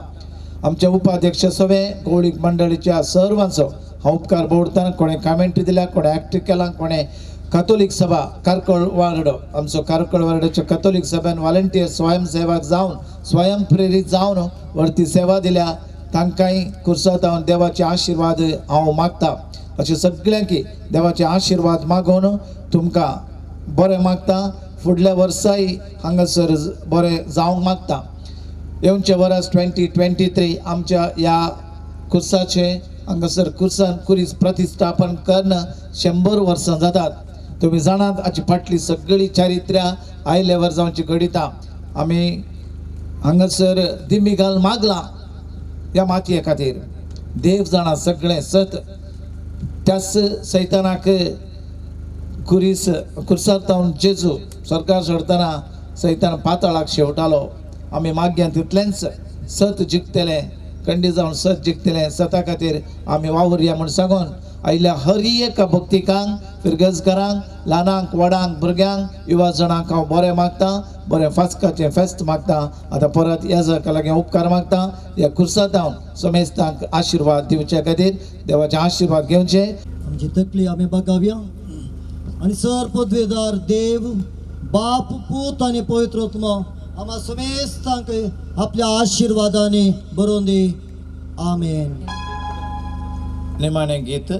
आमच्या उपाध्यक्ष सवे गौळीक मंडळीच्या सर्वांचो हांव उपकार बावडता. कोणें कमेंट्री दिल्या, कोणें एक्ट केलां, कोणें कातोलीक सभा कारकळ वार्ड आमचो कारकळ वार्डाच्या कातोलीक सभेन वॉलंटियर स्वयंसेवक जावन स्वयं प्रेरीत जावन वरती सेवा दिल्या तांकांय कुर्सांत हांव देवाचे आशिर्वाद हांव मागता. अशें सगळ्यांकी देवाचे आशिर्वाद मागून तुमकां बरें मागता. फुडल्या वर्साय हांगासर बरें जावंक मागता. येवचें वर्स 2023 आमच्या ह्या कुर्साचें हांगासर कुर्सान कुरीस प्रतिस्थापन करून 100 वर्सां जातात. तुमी जाणात हाची फाटली सगळी चारित्र्यां आयल्या वर्सांची घडिता. आमी हांगासर दिमी घाल मागला ह्या मातये खातीर. देव जाणा सगळें सत. त्याच सैतानाक कुरीस कुर्सार जावन जेजू सरकार सोडतना सैतान पाताळाक शेवटालो. आमी माग्यान तितलेंच सत जिखतले, कंडी जावन सत जिखतले. सता खातीर आमी वावुरया म्हूण सांगून आयिल्ल्या हर एका भक्तिकांक, फिरगजकारांक, ल्हानांक, व्हडांक, भुरग्यांक, युवा जाणांक हांव बरें मागता, बरें फास्काचें फेस्त मागता. आतां परत ह्या जाका लागीं उपकार मागता. ह्या कुर्सांत समेस्तांक आशिर्वाद दिवचे खातीर देवाचे आशिर्वाद घेवचे. आमची तकली आमी बगावया आनी सर पदवेदार देव बाप पूत आनी पवित्र आत्मा आम्हा समेस्तांक आपल्या आशिर्वादाने बरोवन दी. आमेन. निमाणें गीत.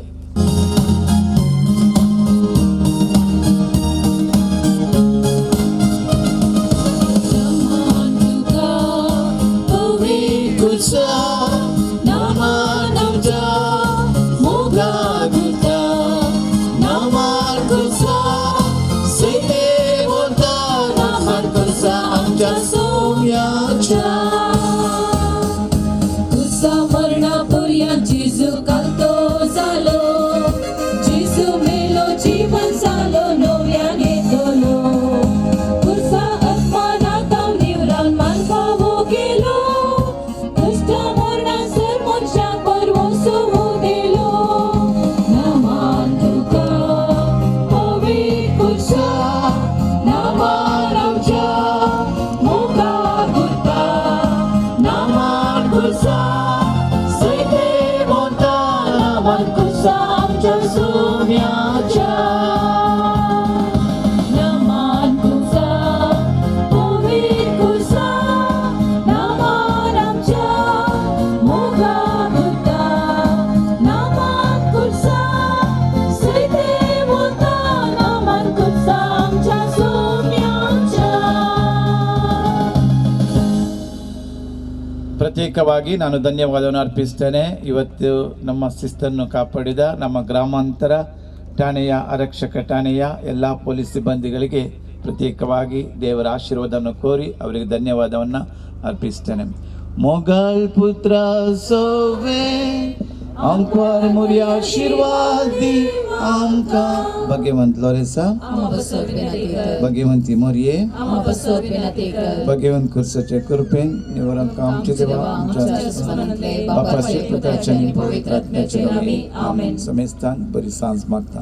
ಪ್ರತ್ಯೇಕವಾಗಿ ನಾನು ಧನ್ಯವಾದವನ್ನು ಅರ್ಪಿಸ್ತೇನೆ. ಇವತ್ತು ನಮ್ಮ ಶಿಸ್ತನ್ನು ಕಾಪಾಡಿದ ನಮ್ಮ ಗ್ರಾಮಾಂತರ ಠಾಣೆಯ ಆರಕ್ಷಕ ಠಾಣೆಯ ಎಲ್ಲ ಪೊಲೀಸ್ ಸಿಬ್ಬಂದಿಗಳಿಗೆ ಪ್ರತ್ಯೇಕವಾಗಿ ದೇವರ ಆಶೀರ್ವಾದವನ್ನು ಕೋರಿ ಅವರಿಗೆ ಧನ್ಯವಾದವನ್ನು ಅರ್ಪಿಸ್ತೇನೆ. ಮೊಘಲ್ ಪುತ್ರ ಸೋವೆ ಅಂಕ್ವಾರ್ ಮುರಿ ಆಶೀರ್ವಾದಿ आमकां भगवंत लोरेसा, भगवंती मोरये, भगवंत कुर्साचे कृपेन निवरांक आमचे देवा आमच्या बापाचे पुताचे आनी पवित्र आत्म्याचे नांवान आमेन. समेस्तान बरी सांज मागता.